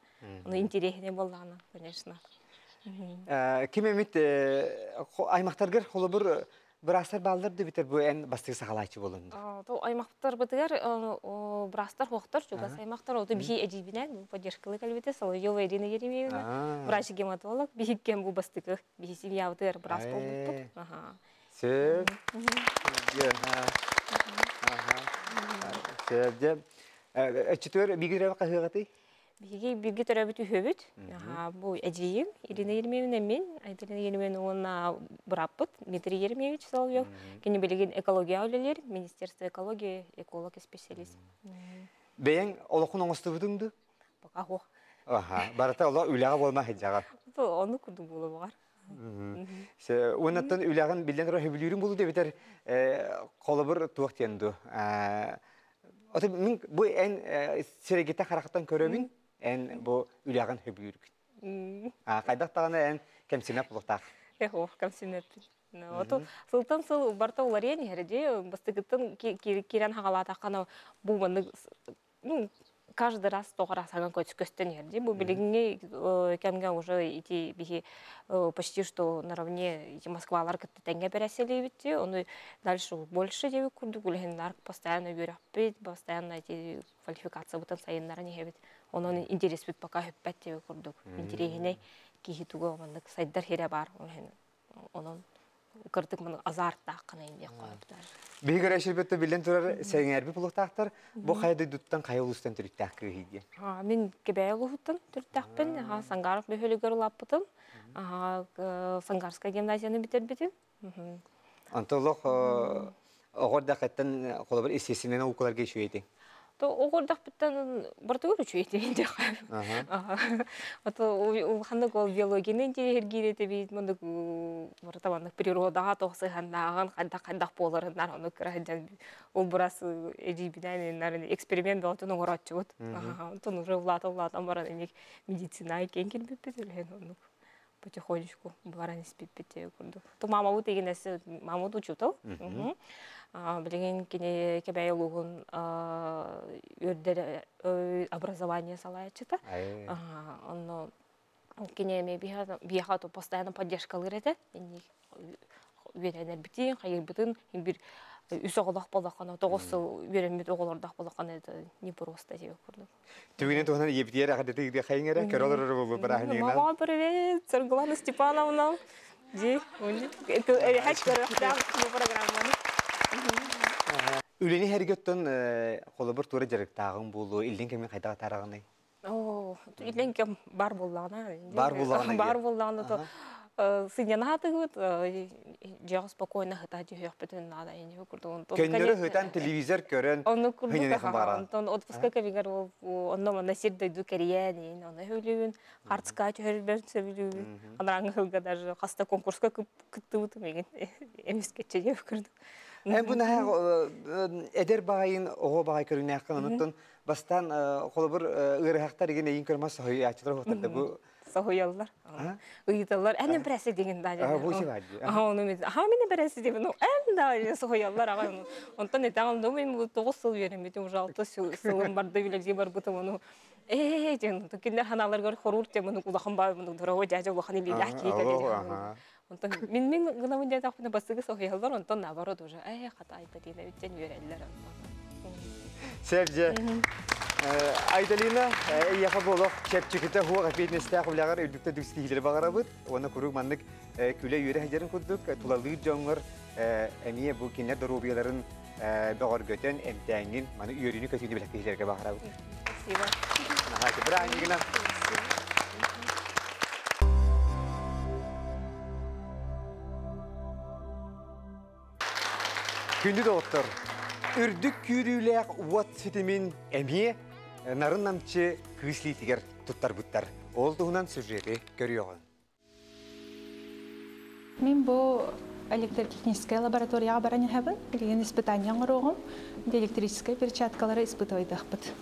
Ону интириэһинэй буоллаҕына, конечно. Ким эмит аймахтаргар холобур быраастар бааллар да битер бу эн бастыгы сахалааччы болунду? То аймахтарбытыгар быраастар хуохтар, чугас аймахтар, оту биһи эдьиийбинэн поддержкалы кэлбите Соловьева Ирина Еремеевна, врач-гематолог, биһиккен бу бастыкы биһи семьябытыгар быраас болбуппут. Сөп. Сөп. Өччүтүөр бигирэ каһыгатый? Биһиги бирге төрөбүт үһөбүт. Бу эдьиийим Ирина Еремеевна, мен, Айталина Еремеевна уонна бырааппыт Дмитрий Еремеевич Соловьев. Кини билигин экология үлэлиир, Министерство экологии, эколог специалист. Бэйэҥ олохун оҥостубутуҥ? Пока хох. Аха, барыта олох үлэҕэ буолма сылдьаҕа. Ону курдук буола баҕар. Уоннаттан үлэҕин биллэн турар сөбүлүүрүн булу дебитер холобур туох диэн ду. Ото мин бу эн сирегите харахтан көрөбүн, эн бу үлэҕин сөбүлүүргүн. Хайдах даҕаны эн кэмсинэп булуктаах. Эхо, кэмсинэппин. Ото сылтан сыл барта уларыйан иһэр дии, бастакыттан киирэн хагалаатаххана бу маннык ну Каждый раз тоҕора саҥа көстөн иһэр дии. Бу билиҥҥи кэмҥэ уже ити биһи почти что наравне ити Москвалар кытта тэҥҥэ бэрэсэлиибит дии. Ону дальше больше диэбит курдук үлэһиннэр постоянно үөрэхпит, постоянно эти квалификациябытын сайыннаран иһэбит. Онон интереспит пока бүппэт диэбит курдук. Интириэһинэй киһи туга маннык сайдар хирэ бар. Онон кырдык маны азарттааххына инниэх хоһоптар. Биһиги көрөөччүлэрбит биллэн турар сэҥээрбит булуохтаахтар. Бу хайа дойдуттан хайа улуустан төрүттээх кыыһый диэн. Мин Кэбээйи улууһуттан төрүттээхпин. Сангаров бөһүөлүгэр улааппытым. Сангарскай гимназияны бүтэрбитим. Онто олох оҕо эрдэххиттэн холобур естественнэй наукаларга үчүгэй этиҥ. То оҕо эрдэхпиттэн барытыгар үчүгэй этим диэххэ. Ото улаханнык ол биологияны интириэһиргиир этибит, мындык барыта маннык природаҕа туох сыһыаннааҕын, хайдах-хайдах буоларыннар ону кыра сылдьан ол бырас эдьиийбинээн эксперимент бөҕөтүн оҥорооччубут. Онтон уже улаата-улаатан баран эмиэ медицина киэн киирбиппит үлэһин оннук потихонечку баран испиппит курдук. То мамабыт игинэси мамабыт учуутал. Билигин кини Кэбээйи улууһун үрдэр образование салайааччыта. Онно кини эмиэ биһиэхэ постоянно поддержкалыыр этэ. Үөрэнэрбитин, хайырбытын бир үс оҕолоох буоллаххына, 9 сыл үөрэммит оҕолордоох буоллаххына, это не просто диэбит курдук. Түгүнэн туһунан ийэбитигэр эҕэрдэтэ хайыҥ эрэ, көрө олорор буолбу бырааһынньыгынан. Мама, привет! Саргылана Степановна. Ди, эһэч көрүөхтээх бу программаны. Үлэни хэргөттөн холобур тура дьарыктааҕын буолуо, иллин кэмин хайдах атаараҕыный? Оо, иллин кэм бар буоллаҕына. Бар буоллаҕына. Бар буоллаҕына то сынньана хатыгыт, дьиэҕэ спокойно хыта түһүөхпүтүн наада ини курдук. Көннөрү хытан телевизор көрөн Онну курдук онтон отпуска кэмигэр онно манна сир дойду кэрийээн онно сөбүлүүбүн, хартыска түһэрбэр сөбүлүүбүн. Анарааҥы сылга даже хаста конкурска кыттыбытым эгин эмискечче диэбит курдук. Эн бу наһаа эдэр баҕайын оҕо баҕай көрүнээххин онуттан бастаан холобур ыарыһахтар игин эйин көрмөс соһуйааччылар уһуктар бу соһуйаллар. Ыйыталлар, эн бэрэси деген да. Бу сибади. Аха, ону мен, аха мен бэрэси деген, эн да соһуйаллар аға. Онтон этен алдым, мен 9 сыл үйренбитим, уже 6 сылым барды билеги барбытым ону. Э, ден, киндер ханаларгар хорур темын улахан бар, муну дорого жажа улахан илилах кийге. Онтон мин гынамын дедахпына басыгы соһуйаллар, онтон наоборот уже, э, хата Айталина үттен үйреллер. Севже Айталина, эйиэхэ буолуох чэпчэкитэ хуох эпиэтинэстээх үлэҕэр үрдүктэ дүкстиһилери баҕарабыт. Уонна куруук маннык күлэ үөрэ сылдьарын курдук тулалыыр дьоҥҥор эмиэ бу кинилэр доруобуйаларын бөҕөргөтөн, эмтээҥҥин, маны үөрүүнү көтүүнү бэлэхтиһилэргэ баҕарабыт. Спасибо. Бырааһынньыгынан. Күндү доҕоттор, үрдүк күүрүүлээх уот ситимин эмиэ нарын намчы кыыс илиитигэр туттарбыттар. Ол туһунан сюжети көрүөҕүҥ. Мин бу электротехническая лабораторияҕа баран иһэбин. Билигин испытание оҥоруоҕум. Электрическай перчаткалары испытывайдахпыт.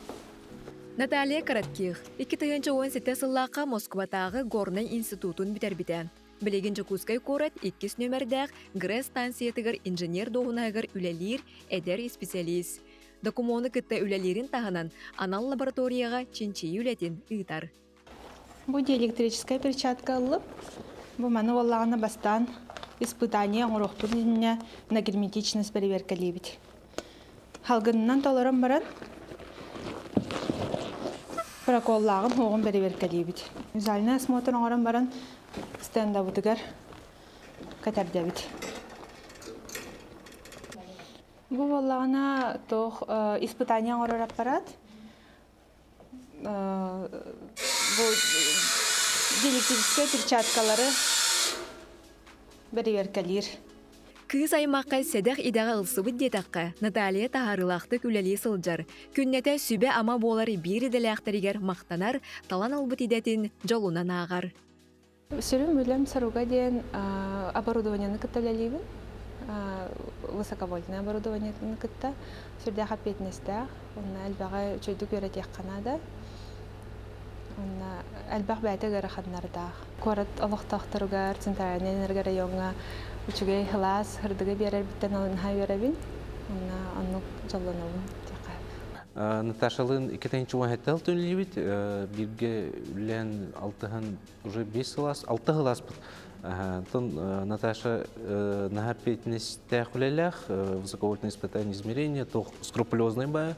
Наталья Коротких, 2017 сыллаахха Москватааҕы Горнай институтун бүтэрбитэ. Билигин Дьокуускай куорат иккис нөмердээх ГРЭС станциятыгар инженер дуоһунаһыгар үлэлиир эдэр специалист. Докумуону кытта үлэлиирин таһынан анал лабораторияҕа чинчийии үлэтин ыытар. Бу диэлектрическая перчатка ыллым. Бу маны буоллаҕына бастаан испытание оҥоруохпут иннинэ на герметичность бэрэбиэркэлиибит. Халгынынан толорон баран проколлааҕын хуоҕун бэрэбиэркэлиибит. Визуальный осмотр оҥорон баран стендабытыгар кэтэрдэбит. Бу буоллаҕына туох испытание оҥорор аппарат. Бу диэлектрическай перчаткалары бэрэбиэркэлиир. Кыыс аймахха сэдэх идэҕэ ылсыбыт диэтэххэ, Наталья таһаарыылаахтык үлэлии сылдьар. Күннэтэ сүбэ-ама буолар биир идэлээхтэригэр махтанар, талан ылбыт идэтин дьолунан ааҕар. Сүрүн үлэм соруга диэн оборудованиены кытта үлэлиибин. Высоковольтное оборудованиены кытта сүрдээх эппиэтинэстээх. Онно элбэҕи үчүгэйдик үөрэтиэххэ наада. Онно элбэх бэйэтэ ыараханнардаах. Куорат олохтоохторугар, центральный энергорайоҥҥа үчүгэй сылаас сырдыгы биэрэрбиттэн наһаа үөрэбин. Онно оннук дьоллонобун диэххэ. Наташалыын 2017 түнлибит, бирге үлен алтыһын уже 5 сыл 6 жыл аспыт. Тон Наташа наха петнестях үлелях, высоковольтное испытание измерения, тох скрупулезный бая.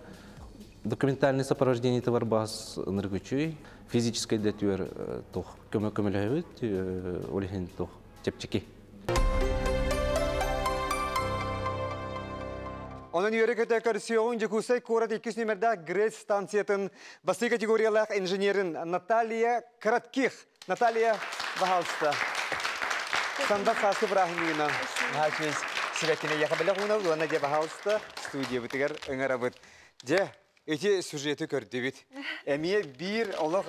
Документальное сопровождение товар бас ныргычуй, физическое дәтүер тох көмө көмөлөбүт, олихин тох чепчики. Онон үөрэ көтө көрсүөҕүҥ Дьокуускай куорат 2 нүмердээх ГРЭС станциятын бастакы категориялаах инженерин Наталья Коротких. Наталья, пожалуйста. Сандат сааскы бырааһынньыгынан наһаа сибэккини яха бэлэх уунабыт уонна дьэ, пожалуйста, студиябытыгар ыҥырабыт. Дьэ, ити сюжеты көрдүбүт. Эмиэ биир олох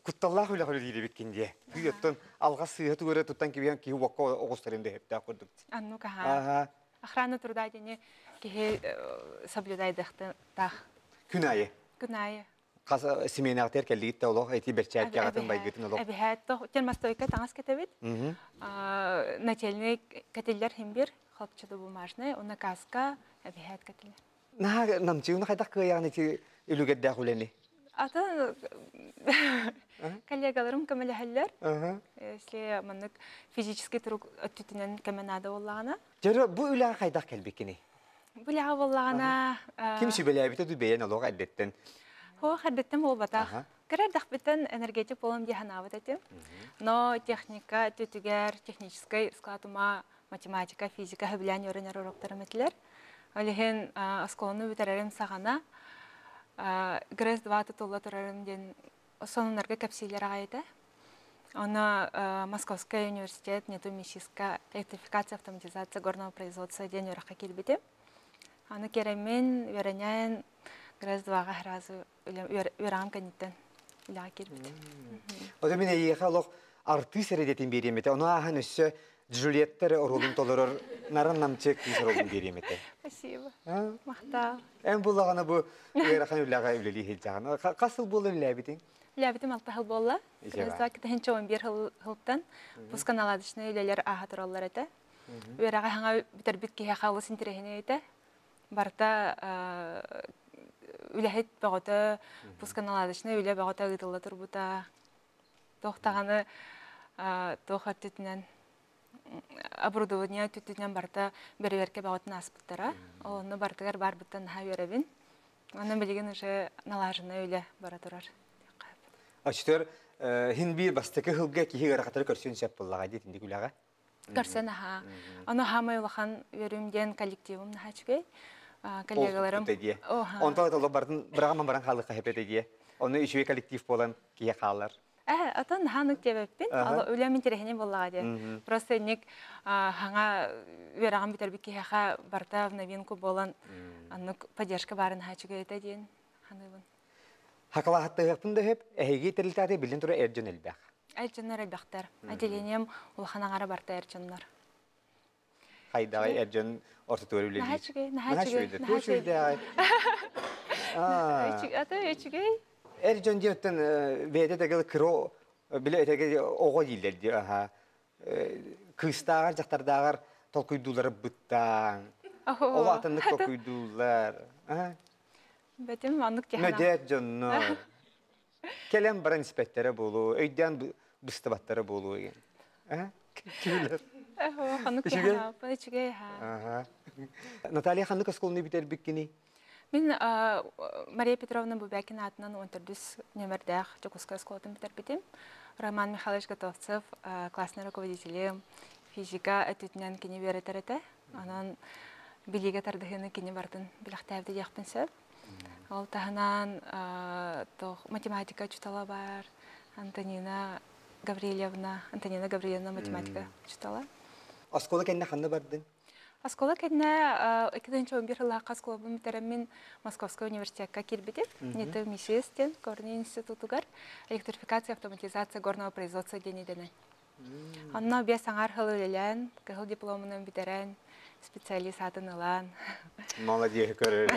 кутталлаах үлэ үлэлиирибиккин диэ. Күй оттон алҕас сыыһа тугу эрэ туттан кибиһэн киһи уокка оҕустарын дөһөптөөх курдук. Анну каха. Охрана труда диэни киһи соблюдайдахтаах. Күн айы. Күн айы. Хас сменаҕытыгар кэллигит да олох эти бэрчээккэҕитин байгытын олох. Эбиһээт термостойка таҥас кэтэбит. Нательный кэтиллэр химбир, хлопчатобумажный, уонна каска эбиһээт кэтиллэр. Наһаа намчыгын хайдах кыайаҕын ити үлүгэрдээх үлэни? Атын коллегаларым көмөлөһөллөр. Если маннык физический турук өттүтүнэн көмө наада буоллаҕына. Дьөрө бу үлэҕэ хайдах кэлбиккиний? Бу үлэҕэ буоллаҕына Ким сүбэлээбитэ дуу бэйэн олох эрдэттэн? Суох, эрдэттэн буолбатах. Кыра эрдэхпиттэн энергетик буолуом дии санаабыт этим. Но техника өттүтүгэр техническэй склад ума математика, физика сөбүлээн үөрэнэр уроктарым этилэр. Ол иһин оскуоланы бүтэрэрим саҕана ГРЭС 2 тутулла турарын диэн сонуннарга кэпсииллэр аҕай этэ. Ону Московскай университет нету электрификация, автоматизация горного производства диэн үөрэххэ киирбитим. Аны кэрэммин, үөрэнэн ГРЭС 2-ҕа сразу үөрэҕим кэнниттэн үлэҕэ киирбитим. Ото мин эйиэхэ олох артыыс эрэдэтин биэриэм этэ. Ону ааһан өссө Джульетта эрэ оруолун толорор нарын намчы кыыс оруолун биэриэм этэ. Спасибо. Махтал. Эн буллаҕына бу ыарахан үлэҕэ үлэлии сылдьаҕын. Хас сыл буолла үлэлээбитиҥ? Үлээбитим 6 сыл буолла. Кытаһынча 11 сылтан пусконаладочнай үлэлэр ааһа тураллар этэ. Үөрэҕи хаҥа бүтэрбит киһиэхэ олус интэриэһинэй этэ. Барыта үлэһит бөҕөтө, пусконаладочнай үлэ бөҕөтө ыытылла турбута. Туох даҕаны туох өттүтүнэн оборудование өттүтүнэн барыта бэрэбиэркэ бөҕөтүн ааспыттара. Онно барытыгар баарбыттан наһаа үөрэбин. Онон билигин уже налаженная үлэ бара турар. Очтор хин биир бастакы хылга киһи ыарахаттары көрсүөн сөп буоллаҕа дии итинник үлэҕэ. Көрсөн аһаа. Ону хаамай улахан үөрүүм диэн коллективым наһаа үчүгэй. Коллегаларым. Онтон толо бардын бырагаман баран хаалыхха хэпете дии. Ону үчүгэй коллектив буолан киһи хаалар. Атын наһаа диэбэппин. Үлэм интэриэһинэй буоллаҕа диэ. Просто инник хаҥа үөрэҕин бүтэрбит киһиэхэ барыта в новинку буолан аннык поддержка баарын наһаа үчүгэй этэ диэн ханыыбын. Хакалаһаттыһыахпын да сөп, эһиги тэрилтээтэ биллэн турар эр дьон элбэх. Эр дьоннор элбэхтэр. Отделением улахан аҥара барыта эр дьоннор. Хайдаҕай эр дьон ортотугар үлэлиир? Наһаа үчүгэй, наһаа үчүгэй, наһаа үчүгэй. Ата үчүгэй. Эр дьон диэттэн бэйэтэ дэгэл кыра биле этеге оҕо дииллэр дии аха кыыстааҕар дьахтардааҕар толкуйдуулара быттаан ол атыннык толкуйдууллар. Бэтим маннык Мөдөөт дьоннор кэлэн баран испэттэрэ буолуо, өйдөөн быстыбаттара буолуо деген. Кимилер? Ханнык үчүгэй? Үчүгэй. Наталья ханнык оскуоланы бүтэрбиккиний? Мин Мария Петровна Бубякина атынан 14 нөмердээх Дьокуускай оскуолатын бүтэрбитим. Роман Михайлович Готовцев классный руководителі физика өттүтүнэн кини үөрэтэр этэ. Онон билиигэ тардыһыыны кини бартын билэхтээбитэ диэхпин сөп. Ол таһынан математика учутала бар, Антонина Гаврильевна, Антонина Гаврильевна математика учутала. Оскуола кэннэ ханна бардың? Оскуола кэннэ 2011 сыллаахха оскуолабын бүтэрэммин Московскай университекка киирбитим. Нету МИСИС диэн Горный институтугар электрификация, автоматизация горного производства диэн идэнэн. Онно биэс аҥаар сыл үлэлээн, кыһыл дипломунан бүтэрэн, специалист аатын ылан. Молодец, көрөр.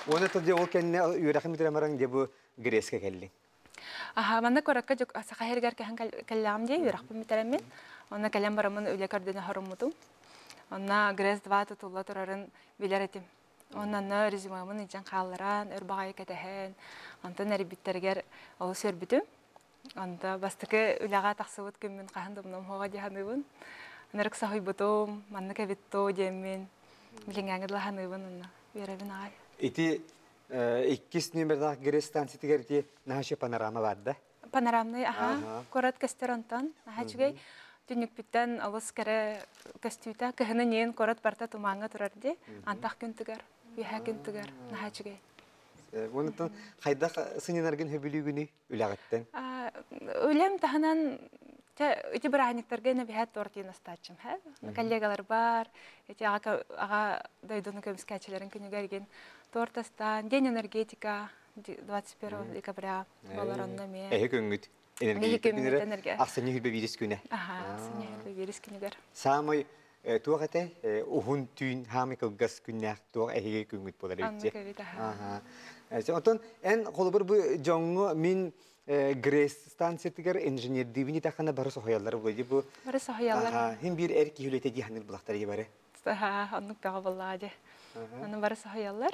Уонна тыл ол кэннэ үөрэхин бүтэрэн баран дьэ бу Грецкэ кэллиҥ. Аха, манна куоракка Саха сиригэр кэһэн кэллэҕим дии, үөрэхпин бүтэрэммин. Онно кэлэн бараммын үлэ көрдөнө хоруммутум. Онна ГРЭС 2 тутулла турарын билэр этим. Оннанна резюмемын илдьэн хаалларан, өр баҕайы кэтэһэн, онтон эрийбиттэригэр олус үөрбүтүм. Онто бастакы үлэҕэ тахсыбыт күммүн хаһан да умнуом суоҕа дии саныыбын. Ынырык соһуйбутум, маннык эбит дуу диэммин, билиҥҥээҥи дылы саныыбын онно үөрэбин аҕай. Ити иккис нүөмэрдээх ГРЭС станциятыгар ити наһаа панорама бар да? Панорамный, аха, куорат көстөр онтон, наһаа үчүгэй. Түннүкпүттэн олус кэрэ көстүүтэ, кыһынын иин куорат барыта тумааҥҥа турар дии, антах күн тыгар, үөһээ күн тыгар, наһаа үчүгэй. Онтон хайдах сынньанаргын сөбүлүүгүнүй үлэҕиттэн? Үлэм таһынан ити бырааһынньыктарга нэбиһээт торт диэн астааччым һэ. Коллегалар бар, ити аҕа аҕа дойдуну көмүскээччилэрин күнүгэр игин торт астаан, день энергетика 21 декабря болар онно эмиэ. Эһи көҥүт энергетика күнүгэр ахсынньы хүрбэ биирис күнэ. Аха, ахсынньы хүрбэ биирис күнүгэр. Саамай туох этэ уһун түүн хаамый кылгас күннээх туох эһиги күҥҥүт буолар эбит. Аха. Онтон эн холобур бу дьоҥҥо мин ГРЭС станциятыгар инженердиибин итахана бары соһуйаллар буолуо бу. Бары соһуйаллар. Хин биир эр киһи үлэтэ дии саныыр булахтар бары. Оннук бөҕө буоллаҕа дии. Аны бары соһуйаллар.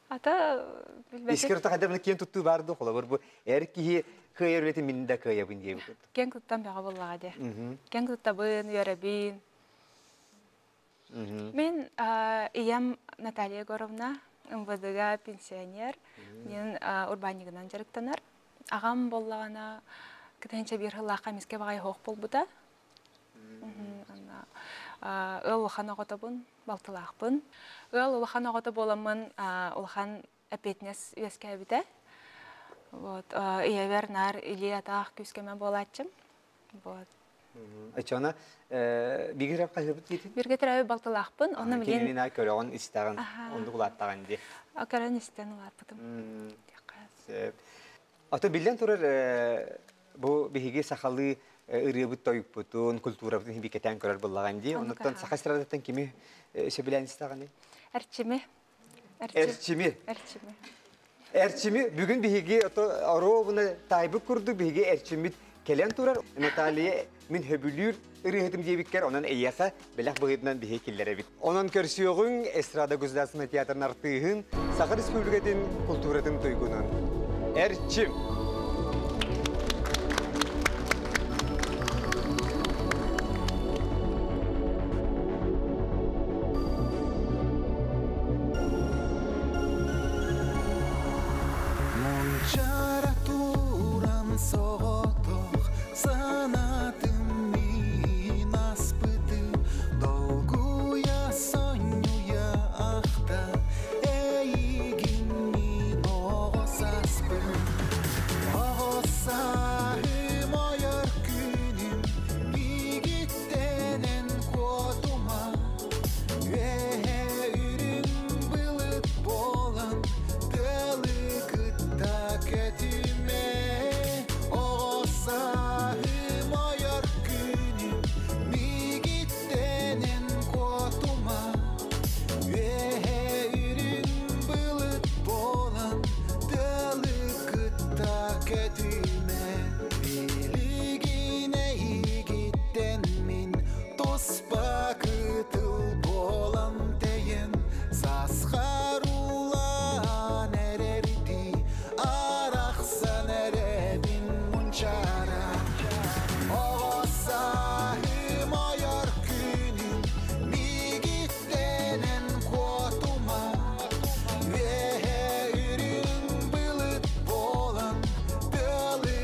Ата билбэтим. Искер тахада киэн туттуу бар ду холобур бу эр киһи кыайар үлэтин мин да кыайабын диэбит. Киэн туттан бөҕө буоллаҕа дии. Киэн туттабын, үөрэбин. Мин ийэм Наталья Егоровна МВД-га пенсионер, мен урбаанньыгынан дьарыктанар. Аҕам буоллаҕына кытыһынча биир сыллаахха эмискэ баҕайы суох буолбута. Ыал улахан оҕотобун, балтылаахпын. Ыал улахан оҕото буоламмын улахан эппиэтинэс үөскээбитэ. Вот, ийэбэр наар илии-атаах күүскэмэ буолааччым. Вот. Оччоҕуна бииргэ төрөөбүт хаһыабыт диэтин? Бииргэ төрөөбүт балтылаахпын. Онно билигин Кинини наар көрөҕүн, истэҕин, оннук улааттаҕын дии. Көрөн истэн улааппытым. Сөп. Ото биллэн турар бу биһиги сахалыы ырыабыт тойукпутун, культурабытын бикэтэн көрөр буллаҕын дии. Оннуттан саха эстрадаттан кими сөбүлээн истэҕиний? Эрчими. Эрчими. Эрчими. Эрчими бүгүн биһиги оруобуна таайбыт курдук биһиги эрчиммит кэлэн турар. Наталья мин хөбүлүүр ырыаһытым диэбиккэр, онон эйиэхэ бэлэх быһыытынан биһи киллэрэбит. Онон көрсүөҕүҥ Эстрада государственнай театрын артыыһын, Саха Республикатын культуратын туйгунун. Эрчим! Мунчара туран соҕотох санаатым мин аспытын долгуйа сонньуйа ахта эйигин мин оҕо сааспын оҕо сааһым ойор күнүм миигиттэнэн куотума үөһэ үрүҥ былыт буолан тыалы кытта көтүмэ оҕо сааһым ойор күнүм миигиттэнэн куотума үөһэ үрүҥ былыт буолан тыалы кытта көтүмэ билигин эйигиттэн мин туспа кытыл буолан тэйэн сасхар улаан эрэрдии арахсан эрэбин мунчара оҕо сааһым ойор күнүм миигиттэнэн куотума үөһэ үрүҥ былыт буолан тыалы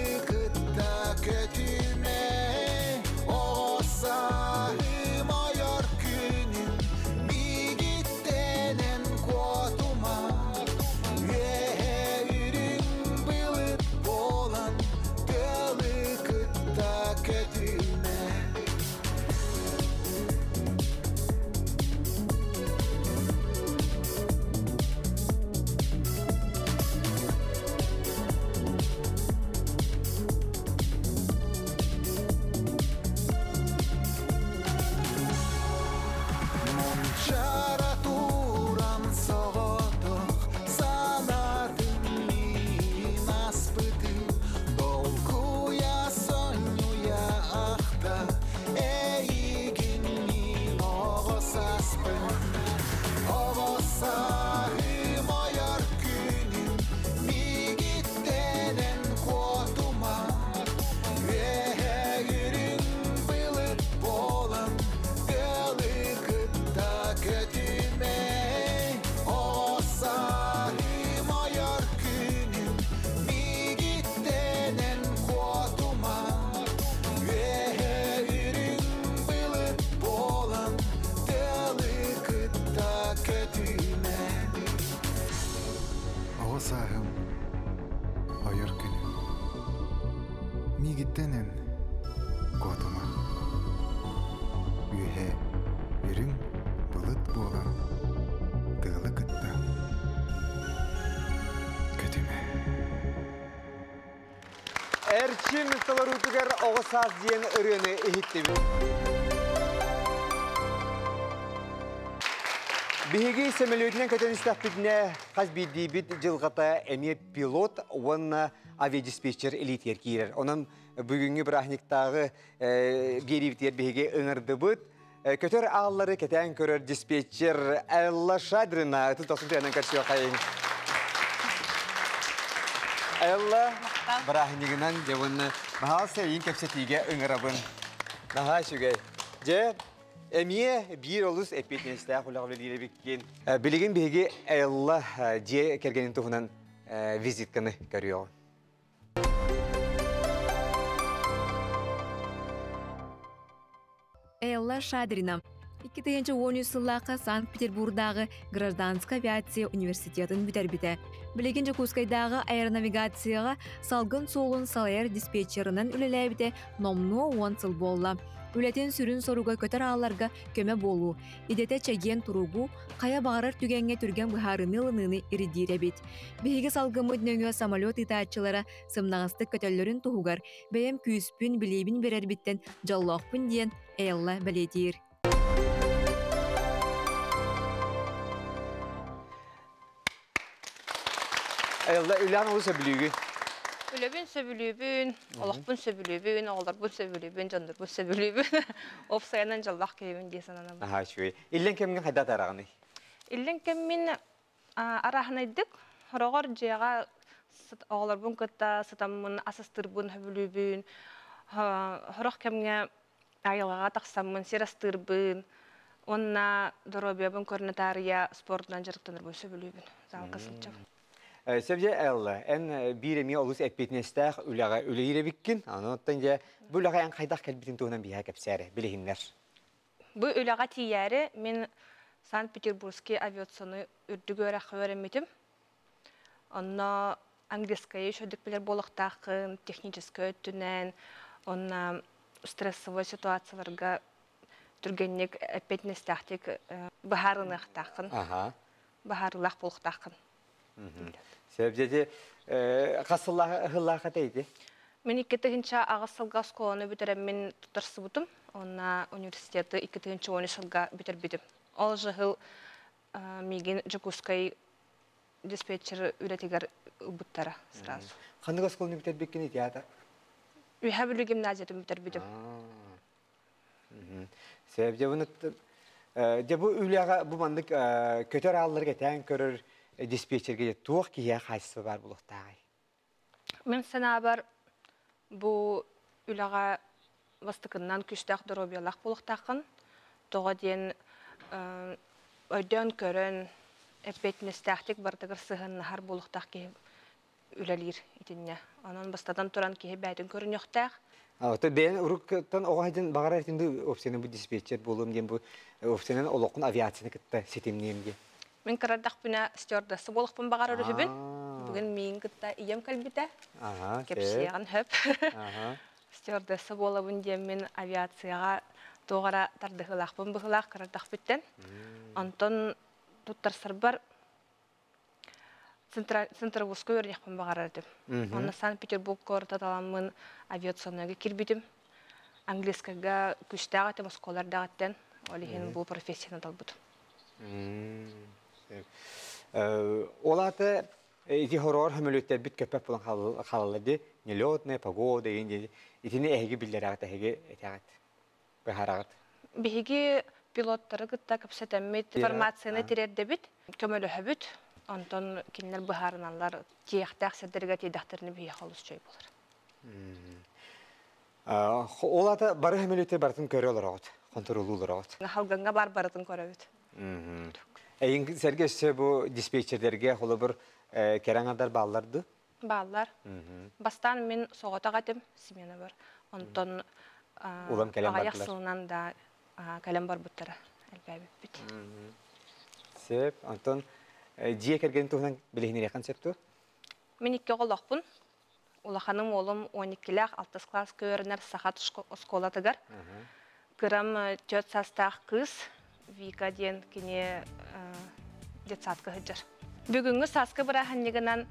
Миигиттэн эн куотума. Үөһэ үрүҥ былыт буолан тыалы кытта көтүмэ. Эрчим толоруутугар оҕо саас диэн ырыаны иһиттибит. Биһиги сөмөлүөтүнэн көтөн истэхпитинэ, хас биирдиибит дьылҕата эмиэ пилот уонна авиадиспетчер илиитигэр киирэр. Онон бүгүҥҥү бырааһынньыктааҕы биэриибитигэр биһиги ыҥырдыбыт. Көтөр ааллары кэтээн көрөр диспетчер Элла Шадрина ытын тохсун тыанан көрсүөххэйиҥ. Элла бырааһынньыгынан дьэ уонна баһаалыста эйигин кэпсэтиигэ ыҥырабын. Наһаа үчүгэй. Дьэ, эмиэ биир олус эппиэтинэстээх үлэҕэ үлэлиир эбиккин. Билигин биһиги Элла дьиэ кэргэнин туһунан визитканы көрүөҕүҥ. Элла Шадрина 2013 сыллаахха Санкт-Петербурдааҕы гражданскай авиация университетын бүтэрбитэ. Билигин Дьокуускайдааҕы аэронавигацияҕа салгын суолун салайар диспетчерынан үлэлээбитэ номнуо уон сыл буолла. Үлэтин сүрүн соруга көтөр аалларга көмө буолуу, идэтэ чэгиэн туругу, хайа баҕарар түгэҥҥэ түргэн быһаарыныы ылыныыны ирдиир эбит. Биһиги салгыммыт нөҥүө самолет ыытааччылара сымнаҕастык көтөллөрүн туһугар бэйэм күүспүн, билиибин биэрэрбиттэн дьоллоохпун диэн Элла бэлиэтиир. Элла, үлэҕин олус сөбүлүүгүн? Үлэбин сөбүлүүбүн, олохпун сөбүлүүбүн, оҕолорбун сөбүлүүбүн, дьоннорбун сөбүлүүбүн. Уопсайынан дьоллоох киһибин дии сананабын. Аһаа, үчүгэй. Иллэҥ кэмҥин хайдах атаараҕыный? Иллэҥ кэммин Арааһынайдык, сороҕор дьиэҕэ оҕолорбун кытта сытаммын ас астыырбын сөбүлүүбүн, сорох кэмҥэ айылҕаҕа тахсаммын сир астыырбын уонна доруобуйабын көрүнэ таарыйа спордунан дьарыктанарбын сөбүлүүбүн, залга сылдьабын. Сөбүлэ Элла, эн биир эмиэ олус эппиэтинэстээх үлэҕэ үлэлиир эбиккин. Онон дьэ бу үлэҕэ эн хайдах кэлбитин туһунан биһиэхэ кэпсээ эрэ, билиһиннэр. Бу үлэҕэ тиийээри мин Санкт-Петербургский авиационнай үрдүк үөрэххэ үөрэммитим. Онно английскайы үчүгэйдик билэр буолуохтааххын, техническэй өттүнэн, уонна стрессовой ситуацияларга түргэнник эппиэтинэстээхтик быһаарыныахтааххын, быһаарыылаах буолуохтааххын. Сөп хас сыллаах этэй ити? Мин 2008 сылга оскуоланы бүтэрэммин туттарсыбытым. Уонна университеты 2010 сылга бүтэрбитим. Ол жыл миигин Дьокуускай диспетчер үлэтигэр ылбыттара сразу. Ханнык оскуоланы бүтэрбиккиний театр? Үһэ Бүлүү гимназиятын бүтэрбитим. Сөп, дьэ бұны дьэ бу үлэҕэ бу маннык көтөр аалларга кэтээн көрөр диспетчергэ туох киһиэхэ хаачыстыба баар буолуохтааҕый? Мин санаабар бу үлэҕэ бастакыннан күүстээх доруобуйалаах буолуохтааххын. Тоҕо диэн өйдөөн көрөн, эппиэтинэстээхтик барытыгар сыһыаннаһар буолуохтаах киһи үлэлиир итиннэ. Онон бастатан туран киһи бэйэтин көрүнүөхтээх. Ото бэйэн уруккуттан оҕо сылдьан баҕарар этим дуу опциянан бу диспетчер буолуом диэн бу опциянан олоххун авиацияны кытта ситимниэм диэн. Мин кырадахпына стюардесса буолуохпун баҕарар үһүбүн. Бүгүн миигин кытта ийэм кэлбитэ. Кэпсиэҕин сөп. Стюардесса буолабын диэммин авиацияҕа туох эрэ тардыһыылаахпын быһыылаах кырадахпыттан. Онтон туттарсарбар Центровскую үөрэниэхпин баҕарар этим. Онно Санкт-Петербург куората таламмын авиационнайга киирбитим. Английскайга күүстээх этим оскуолардаҕыттан. Ол иһин бу профессияны талбытым. Ол аата ити хороор хөмөлүөттэрбит көппөт буолан хаалаллар дии. Нелетная погода деген итини эһиги биллэрэҕит, эһиги этэҕит. быһаараҕыт? Биһиги пилоттары кытта кэпсэтэммит, информацияны тириэрдэбит, көмөлөһөбүт. Онтон кинилэр быһаарыналлар, тиэхтээх сирдэргэ тиийдэхтэринэ биһиэхэ олус үчүгэй буолар. Ол аата бары сөмөлүөттэр барытын көрө олороҕут, хонтуруолуу олороҕут. Халганга бар барытын көрөбүт. Эйин сэргэ өссө бу диспетчердэргэ холобур кэрэ аҥардар бааллар дуу? Бааллар. Бастаан мин соҕотох этим смена бар. Онтон Улам кэлэн аҕыйах бардылар. сылынан да кэлэн барбыттара элбээбиппит. Сөп. Онтон дьиэ кэргэн туһунан билиһиннэриэххин сөп дуо? Мин икки оҕолоохпун. Улаханым уолум 12-лээх 6 класска үөрэнэр саха оскуолатыгар. Кырам 4 саастаах кыыс Вика диэн кини детсадка сылдьар. Бүгүҥҥү сааскы бырааһынньыгынан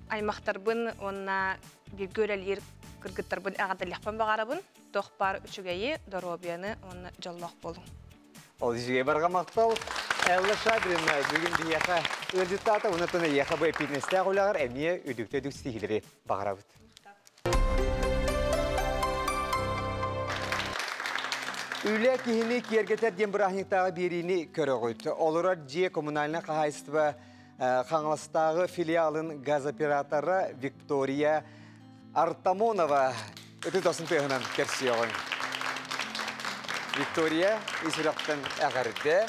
аймахтарбын уонна бииргэ үлэлиир кыргыттарбын эҕэрдэлиэхпин баҕарабын. Туох баар үчүгэйи, доруобуйаны уонна дьоллоох буолуҥ. Ол үчүгэй барҕа махтал. Элла Шадрина бүгүн биһиэхэ ыалдьыттаата, онон эйиэхэ бу эппиэтинэстээх үлэҕэр эмиэ үдүктэ үдүк ситиһиилэри баҕарабыт. Үлэ киһини киэргэтэр диэн бырааһынньыктааҕы биэриини көрөҕүт. Олорор дьиэ коммунальнай хаһаайыстыба Хаҥаластааҕы филиалын газоператора Виктория Артамонова ытык досын тыаһынан көрсүөҕүҥ. Виктория ис сүрэхтэн эҕэрдэ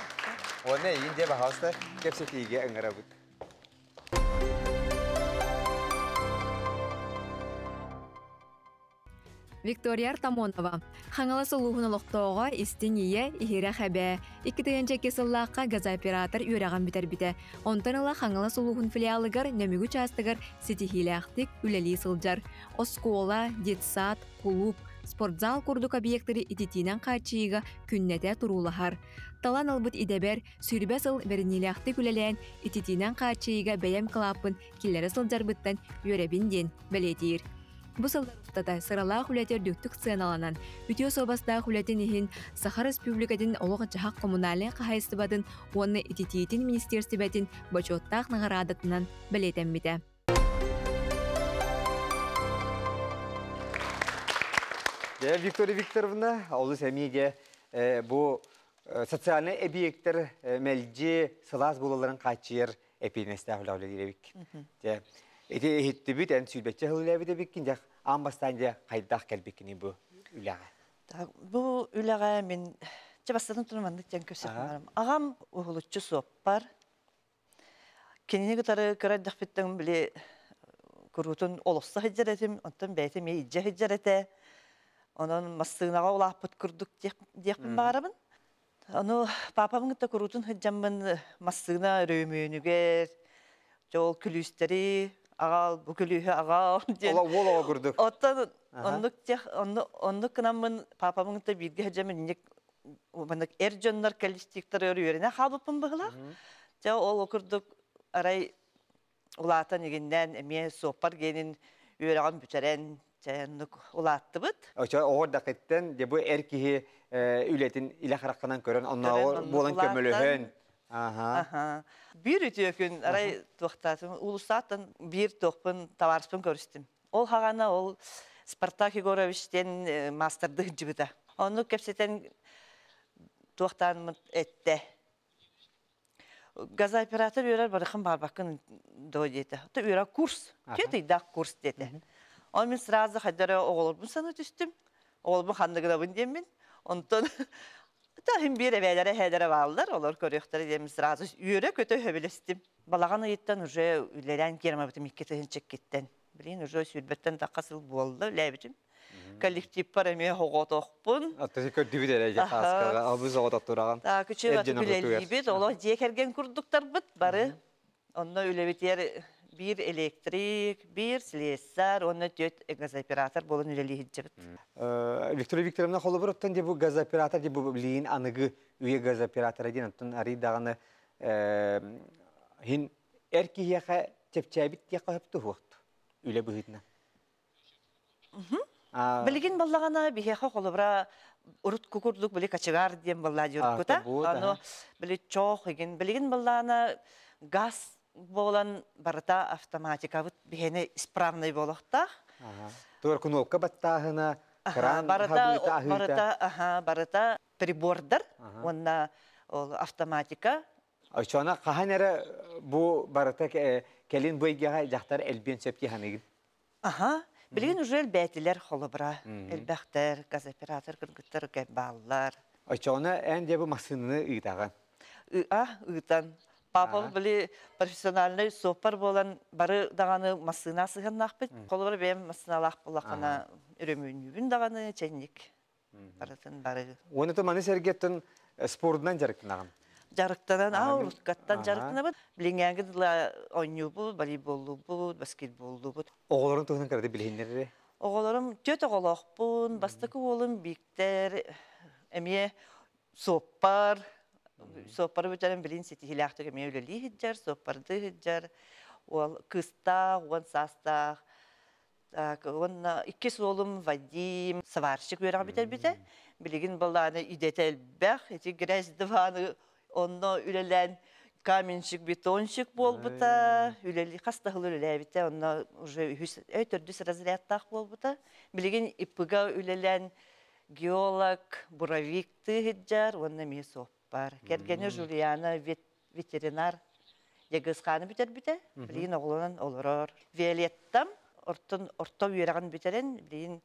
уонна эйигин дьэ баһаалыста кэпсэтиигэ ыҥырабыт. Виктория Артамонова, Хаҥалас улууһун олохтооҕо, истиҥ ийэ, иһирэх эбээ. 2002 сыллаахха газооператор үөрэҕин бүтэрбитэ. Онтон ыла Хаҥалас улууһун филиалыгар Нөмүгү учаастагар ситиһиилээхтик үлэлии сылдьар. Оскуола, детсад, кулууп, спортзал курдук объектары ититиинэн хааччыйыыга күннэтэ туруулаһар. Талан ылбыт идэбэр сүүрбэ сыл бэриниилээхтик үлэлээн ититиинэн хааччыйыыга бэйэм кылааппын киллэрэ сылдьарбыттан үөрэбин диэн бэлиэтиир. Бу сыллар устата сыралаах үлэтэ үрдүктүк сыаналанан, үтүө суобастаах үлэтин иһин Саха Республикатын олох-дьаһах коммунальнай хаһаайыстыбатын уонна ититиитин министиэрстибэтин бочуоттаах наҕараадатынан бэлиэтэммитэ. Дьэ, Виктория Викторовна, олус эмиэ дьэ бу социальнай эбийиэктэр мэлдьи сылаас буолалларын хааччыйар эпиэнэстээх үлэ үлэлиир эбиккин. Дьэ, ити иһиттибит, эн сүүрбэччэ сыл үлээбит эбиккин, дьэ, аан бастаан дьэ хайдах кэлбиккиний бу үлэҕэ? Бу үлэҕэ мин чэ бастатан туран маннык диэн көрсөх Аҕам уһулуччу суоппар. Кинини кытары кыра эрдэхпиттэн били куруутун олосто сылдьар этим, онтон бэйэтэ эмиэ илдьэ сылдьар этэ. Онон массыынаҕа улааппыт курдук диэхпин баҕарабын. Ону папам кытта куруутун сылдьаммын массыына өрөмүөнүгэр, ол күлүүстэри аҕал, бу күлүүһү аҕал диэн. Ола уол оҕо курдук. Оттон оннук тех оннук гынаммын папамын кытта бииргэ сылдьаммын инник маннык эр дьоннор коллективтары үөрэнэ хаалбыппын быһылаах. Дьэ ол курдук арай улаатан игиннээн эмиэ суоппар гиэнин үөрэҕин бүтэрэн чэ оннук улааттыбыт. Очо оҕо дакыттан де бу эр киһи үлэтин илэ хараххынан көрөн оннооҕор буолан көмөлөһөн. Аха. Биир үтүө күн арай туохтаатым улусааттан биир туохпун табаарыспын көрүстүм. Ол хаҕана ол Спартак Егорович диэн маастарды сылдьыбыта. Оннук кэпсэтэн туохтаан этте. Газооператор үөрэр барыхын барбаккын до диэтэ. То үөрэ курс. Түөрт ыйдаах курс диэтэ. Ол мин сразу хайдара оҕолорбун саныы түстүм. Оҕолорбун ханныгынабын диэммин. Онтон Таһым биир эбээлэрэ эһээлэрэ бааллар, олор көрүөхтэрэ диэн сразу үөрэ-көтө сөбүлэстим. Балаҕан ыйыттан уже үлэлээн киирэмэбитим икки тыһыынча Блин, уже сүүрбэттэн тахха сыл буолла үлээбитим. Коллективпар эмиэ оҕотохпун. Аттасы көрдүбүт эрэ дьэ хааскаҕа, албыз оҕотохтураҕын. Күчү үлэлиибит, олох дьиэ кэргэн курдуктарбыт бары. Онно үлэбитигэр биир электрик, биир слесарь уонна түөрт газооператор буолан үлэлии сылдьабыт. Виктория Викторовна холобур оттон дьэ бу газооператор дьэ бу билигин аныгы үйэ газооператора диэн оттон арый даҕаны хин эр киһиэхэ чэпчээбит диэххэ сөп туһуохту үлэ быһыытынан. Билигин баллаҕана биһиэхэ холобура урут курдук били кочегар диэн баллаа диуркута. Аны били чоох игин билигин баллаана газ буолан барыта автоматикабыт биһиэни исправный буолуохтаах. Туор кнопка баттааһына, кран барыта барыта аха барыта прибордар уонна ол автоматика. Оччоҕуна хаһан эрэ бу барыта кэлин бу эйгэҕэ дьахтар элбиэн сөп дии саныыгын? Аха. Билигин уже элбээтилэр холобура. Элбэхтэр, газоператор кыргыттар бааллар. Оччоҕуна эн дьэ бу массыынаны ыытаҕын? А, ыытан. Папам били профессиональный суоппар буолан бары даҕаны массыына сыһыаннаахпыт. Холобура бэйэм массыыналаах буоллаххына өрөмүөннүүбүн даҕаны чэнник. Барытын бары. Уонна маны сэргэттэн спордунан дьарыктанаҕын? Жарыктанан, ауруткаттан жарыктанабыт. Билиңәңги дыла ойнуубут, волейболлуубут, баскетболлуубут. Оҕолорун туһунан кырады билиһиннэрре. Оҕолорум төт оҕолоохпун, бастакы уолум Биктер, эмиэ суоппар, суоппары бүтэрэн билин ситиһилээхтик эмиэ үлэлии сылдьар, суоппарды сылдьар, уол кыстаах, уон саастаах. Так, уонна иккис уолум Вадим, сварщик үөрэҕи бүтэрбитэ. Билигин балааны идэтэ элбэх, ити грязь диваны онно үлэлээн каменщик, бетонщик буолбута, үлэли хас да сыл үлэлээбитэ, онно уже үһүс, төрдүс разрядтаах буолбута. Билигин ИПГ үлэлээн геолог, буровик тыһыджар, уонна эмиэ суоппар. Кэргэнэ Жулиана ветеринар Ягысханы бүтэрбитэ, билигин оҕолонон олорор. Виолеттам ортон орто үөрэҕин бүтэрэн, билигин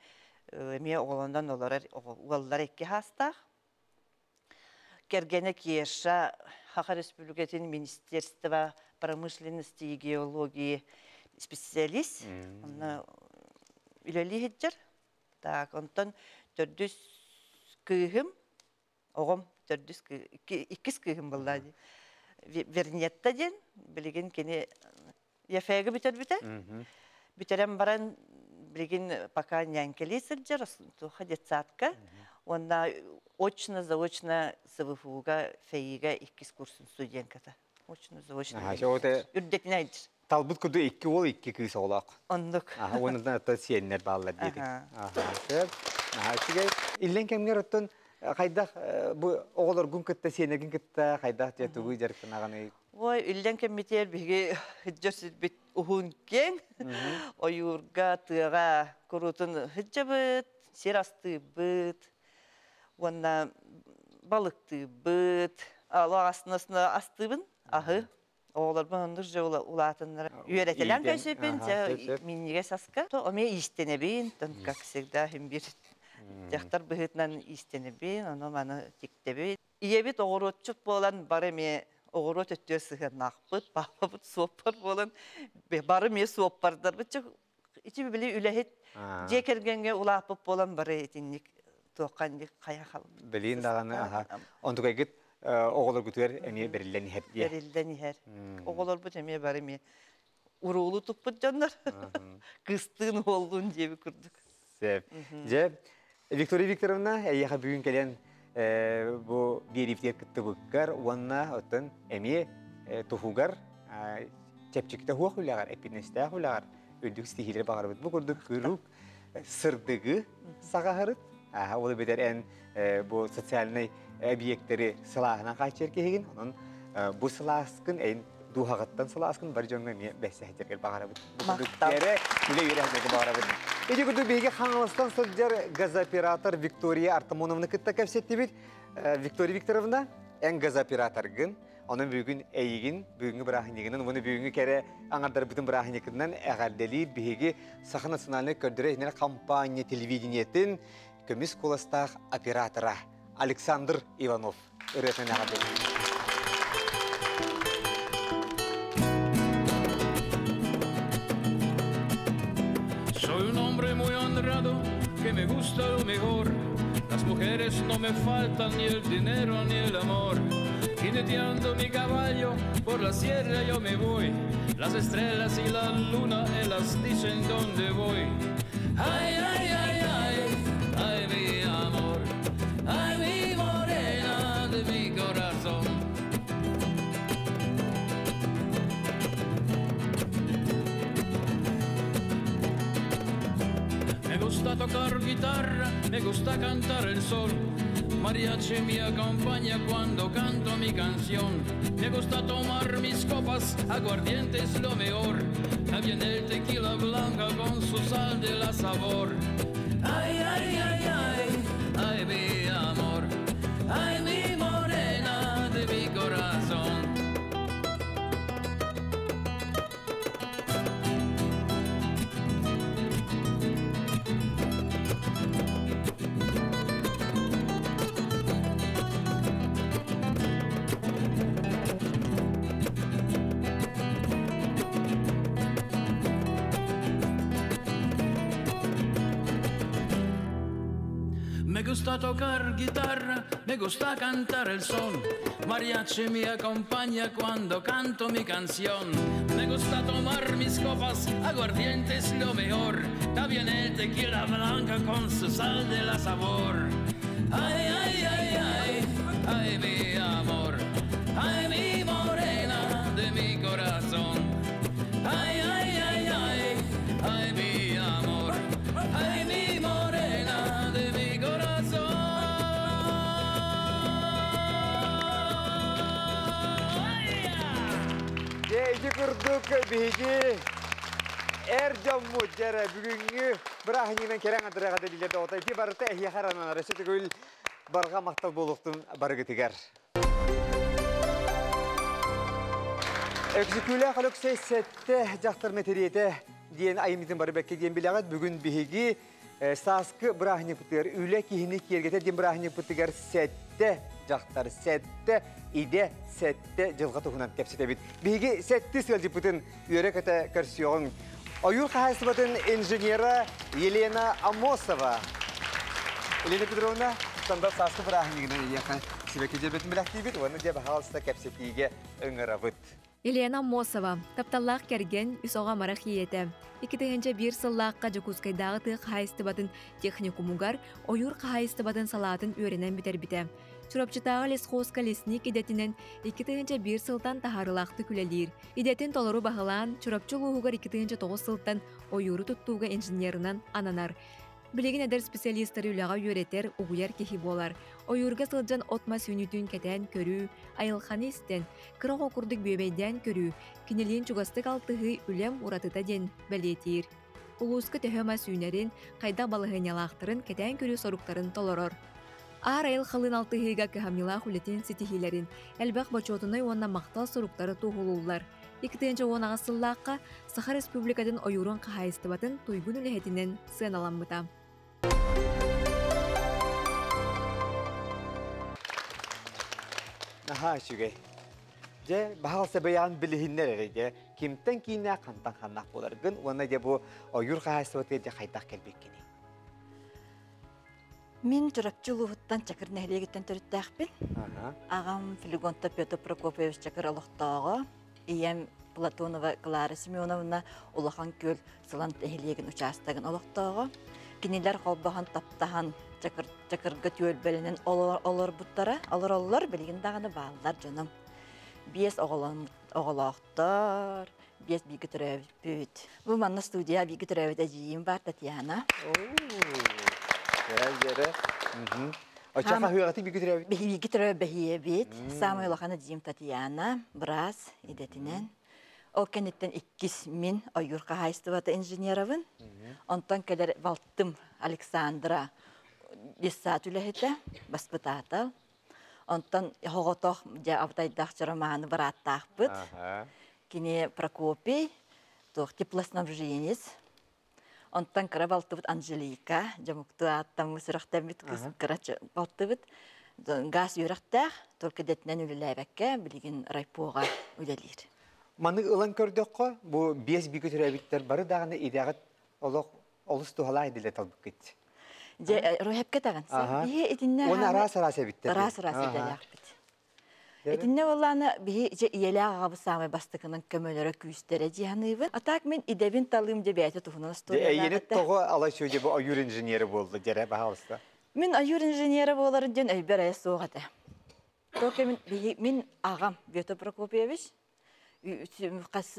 эмиэ оҕолонон олорор, уоллар икки хаастаах. Кэргэнэ Кеша Саха Республикатын Министерство промышленности и геологии специалист. Онно үлэлии сылдьар. Так, онтон төрдүс кыыһым, оҕом төрдүс иккис кыыһым буолла дии. Вернетта диэн, билигин кини ЯФЭГы бүтэрбитэ. Бүтэрэн баран билигин пока нянькэлии сылдьар, туха детсадка. Уонна очно-заочно СВФУга, ФЭИга иккис курсун студентката. Очно-заочно. Үрдэтинэ айдыр. Талбыт курду икки уол, икки кыыс оҕолоох. Оннук. Аха, уонна оттон сиэннэр бааллар диэтик. Аха, сөп. Аха, үчүгэй. Иллэн кэмҥэр оттон хайдах бу оҕолоргун кытта, сиэннэргин кытта хайдах дьэ тугу дьарыктанаҕыный? Ой, иллэн кэммитигэр биһиги сылдьар сирбит уһун киэҥ. Ойуурга, тыаҕа куруутун сылдьабыт, сир астыыбыт, уонна балыктыыбыт. Ало астына астыыбын, аһы. Оҕолорбун оннук же улаатыннара үөрэтэлэн көсөпүн, минньигэс аска. То оме иистэнэбин, тон как всегда хим бир дьахтар быһыытынан иистэнэбин, ону маны тиктэбин. Ийэбит оҕуруотчут буолан бары эмиэ оҕуруот өттүгэр сыһыаннаахпыт, папабыт суоппар буолан бары эмиэ суоппардарбыт. Ити били үлэһит дьиэ кэргэҥҥэ улааппыт буолан бары итинник туохханник хайа халбыт. Билин даҕаны, аха. Онтукайгыт оҕолоргутугар эмиэ бериллэн иһэр дии. Бериллэн иһэр. Оҕолорбут эмиэ бары эмиэ уруулу туппут дьоннор. Кыстыын уоллуун диэби курдук. Сөп. Дьэ, Виктория Викторовна, эйиэхэ бүгүн кэлэн бу биэриибитигэр кыттыбыккар уонна оттон эмиэ туһугар чэпчэкитэ суох үлэҕэр, эппиэтинэстээх үлэҕэр үрдүк ситиһиилэри баҕарабыт. Бу курдук куруук сырдыгы саҕаһырыт. Аха, ол эбэтэр эн бу социальнай объектэри сылааһынан хааччыйар киһигин. Онон бу сылааскын эн дууһаҕыттан сылааскын бар дьоҥҥо эмиэ бэссэһэтэргэр баҕарабыт. Бу курдук кэрэ үлэ үөрэхтэргэ баҕарабыт. Ити курдук биһиги Хаҥаластан сылдьар газооператор Виктория Артамоновна кытта кэпсэттибит. Виктория Викторовна, эн газооператоргын, онон бүгүн эйигин, бүгүҥҥү бырааһынньыгынан, уонна бүгүҥҥү кэрэ аҥардарбытын бырааһынньыкынан эҕэрдэлиир биһиги Саха национальнай көрдөрөр-иһитиннэрэр компания телевидениетин көмүс куоластаах оператора Александр Иванов ырыатын эҕэрдэлиир. Soy un hombre muy honrado que me gusta lo mejor. Las mujeres no me faltan ni el dinero ni el amor. Jineteando mi caballo por la sierra yo me voy. Las estrellas y la luna ellas dicen dónde voy. Ay, ay, ay, ay, ay mi amor, ay mi morena de mi corazón. Me gusta tocar guitarra, me gusta cantar el sol. Mariachi me acompaña cuando canto mi canción. Me gusta tomar mis copas, aguardiente es lo mejor. También el tequila blanca con su sal de la sabor. Ay, ay, ay, ay, ay mi amor, ay mi morena de mi corazón. Me gusta tocar guitarra, me gusta cantar el son. Mariachi me acompaña cuando canto mi canción. Me gusta tomar mis copas, aguardiente es lo mejor. También el tequila blanca con su sal de la sabor. Ay, ay, ay, ay, ay, mi amor. Ay, mi morena de mi corazón. Ay, ay, ay, ay, ay, mi amor. Ay, mi morena de mi corazón. Дьэ, ити курдук биһиги эр дьоммут дьэрэ бүгүҥҥү бырааһынньыгынан кэрэ аҥардара эҕэрдэлииллэр доҕоттор. Ити барыта эһиэхэ арананар. Өссө төгүл барҕа махтал буолуохтун барыгытыгар. Өксөкүүлээх Өлөксөй Сэттэ дьахтар мэтириэтэ диэн айымньытын бары бэккэ диэн билэҕит. Бүгүн биһиги сааскы бырааһынньыкпытыгар үлэ киһини киэргэтэр диэн бырааһынньыкпытыгар сэттэ дьахтар, сэттэ идэ, сэттэ дьылҕа туһунан кэпсэтэбит. Биһиги сэттис ыалдьыппытын үөрэ-көтө көрсүөҕүҥ. Ойуур хаһаайыстыбатын инженера Елена Амосова. Елена Петровна, сандал сааскы бырааһынньыгынан эйиэхэ сибэкки дьиэбитин бэлэхтиибит уонна дьэ баһаалыста кэпсэтиигэ ыҥырабыт. Елена Аммосова, тапталлаах кэргэн, үс оҕо амарах ийэтэ. 2001 сыллаахха Дьокуускайдааҕы тыа хаһаайыстыбатын техникумугар ойуур хаһаайыстыбатын салаатын үөрэнэн бүтэрбитэ. Чурапчытааҕы лесхозка лесник идэтинэн 2001 сылтан таһаарыылаахтык үлэлиир. Идэтин толору баһылаан, Чурапчы улууһугар 2009 сылтан ойууру туттууга инженерынан ананар. Билигин эдэр специалистары үлэҕэ үөрэтэр, угуйар киһи буолар. Ойуурга сылдьан от-мас үүнүүтүн кэтээн көрүү, айылҕаны истэн, кыра оҕо курдук бүөбэйдээн көрүү, кинилиин чугастык алтыһыы үлэм уратыта диэн бэлиэтиир. Улууска төһө мас үүнэрин, хайдах балаһыанньалаахтарын кэтээн көрүү соруктарын толорор. Аар айылҕалыын алтыһыыга кыһамньылаах үлэтин ситиһиилэрин, элбэх бочуотунай уонна махтал суруктары туоһулууллар. 2018 сыллаахха Саха Республикатын ойуурун хаһаайыстыбатын туйгун үлэһитинэн сыаналаммыта. Наһаа үчүгэй. Дьэ, баһаалса бэйэҕин билиһиннэр эрэ дьэ. Кимтэн кииннээх, хантан ханнаах буоларгын уонна дьэ бу ойуур хаһаайыстыбатыгар дьэ хайдах кэлбиккиний? Мин Чурапчы улууһуттан Чакыр нэһилиэгиттэн төрүттээхпин. Аҕам Флегонтов Петр Прокопьевич Чакыр олохтооҕо. Ийэм Платонова Клара Семеновна Улахан Күөл Сылан нэһилиэгин учаастагын олохтооҕо. Кинилэр холбоһон таптаһан Чакыр, Чакырга түөлбэлэнэн олорбуттара, олороллор, билигин даҕаны бааллар дьонум. Биэс оҕолоохтор, биэс бииргэ төрөөбүппүт. Бу манна студия бииргэ төрөөбүт эдьиийим бар Татьяна. Дьэрэ. Оччо хаһыаҕаты бииргэ төрөөбүт? Биһиги төрөөбүт бэһиэбит. Самый улахан эдьиийим Татьяна, быраас идэтинэн. Ол кэнниттэн иккис мин ойуур хаһаайыстыбата инженерабын. Онтон кэлэр балтым Александра детсад үлэһитэ, баспытаатал. Онтон оҕотох дьэ абытайдаах чарамааны барааттаахпыт. Кини Прокопий, туох теплоснабженец. Онтон кыра балтыбыт Анжелика, дьомуктуу ааттаммыт сүрэхтэммит кыыс кыра балтыбыт. Газ үөрэхтээх, только дэтинэн үлэлээбэккэ, билигин райпоҕа үлэлиир. Маны ылан көрдөххө, бу биэс бигэ төрөөбүттэр бары даҕаны идэҕит олох олус туһалаах идэлэр талбыккыт. Дьэ, рөһөпкө таҕын. Биһи итиннэ Уонна араас-араас эбиттэр. Араас-араас идэлээхпит. Итиннэ буоллаана биһи дьэ ийэлээх аҕабыт саамай бастакынан көмөлөрө күүстэрэ дии саныыбын. А так мин идэбин талыым дьэ бэйэтэ туһунан историялаах Эйиэнит тоҕо алай сүдьэ бу ойуур инженерэ буолла дьэрэ баһаалыста. Мин ойуур инженерэ буоларын диэн өйбөр айа суох этэ. Только мин, биһи, мин аҕам Петр Прокопьевич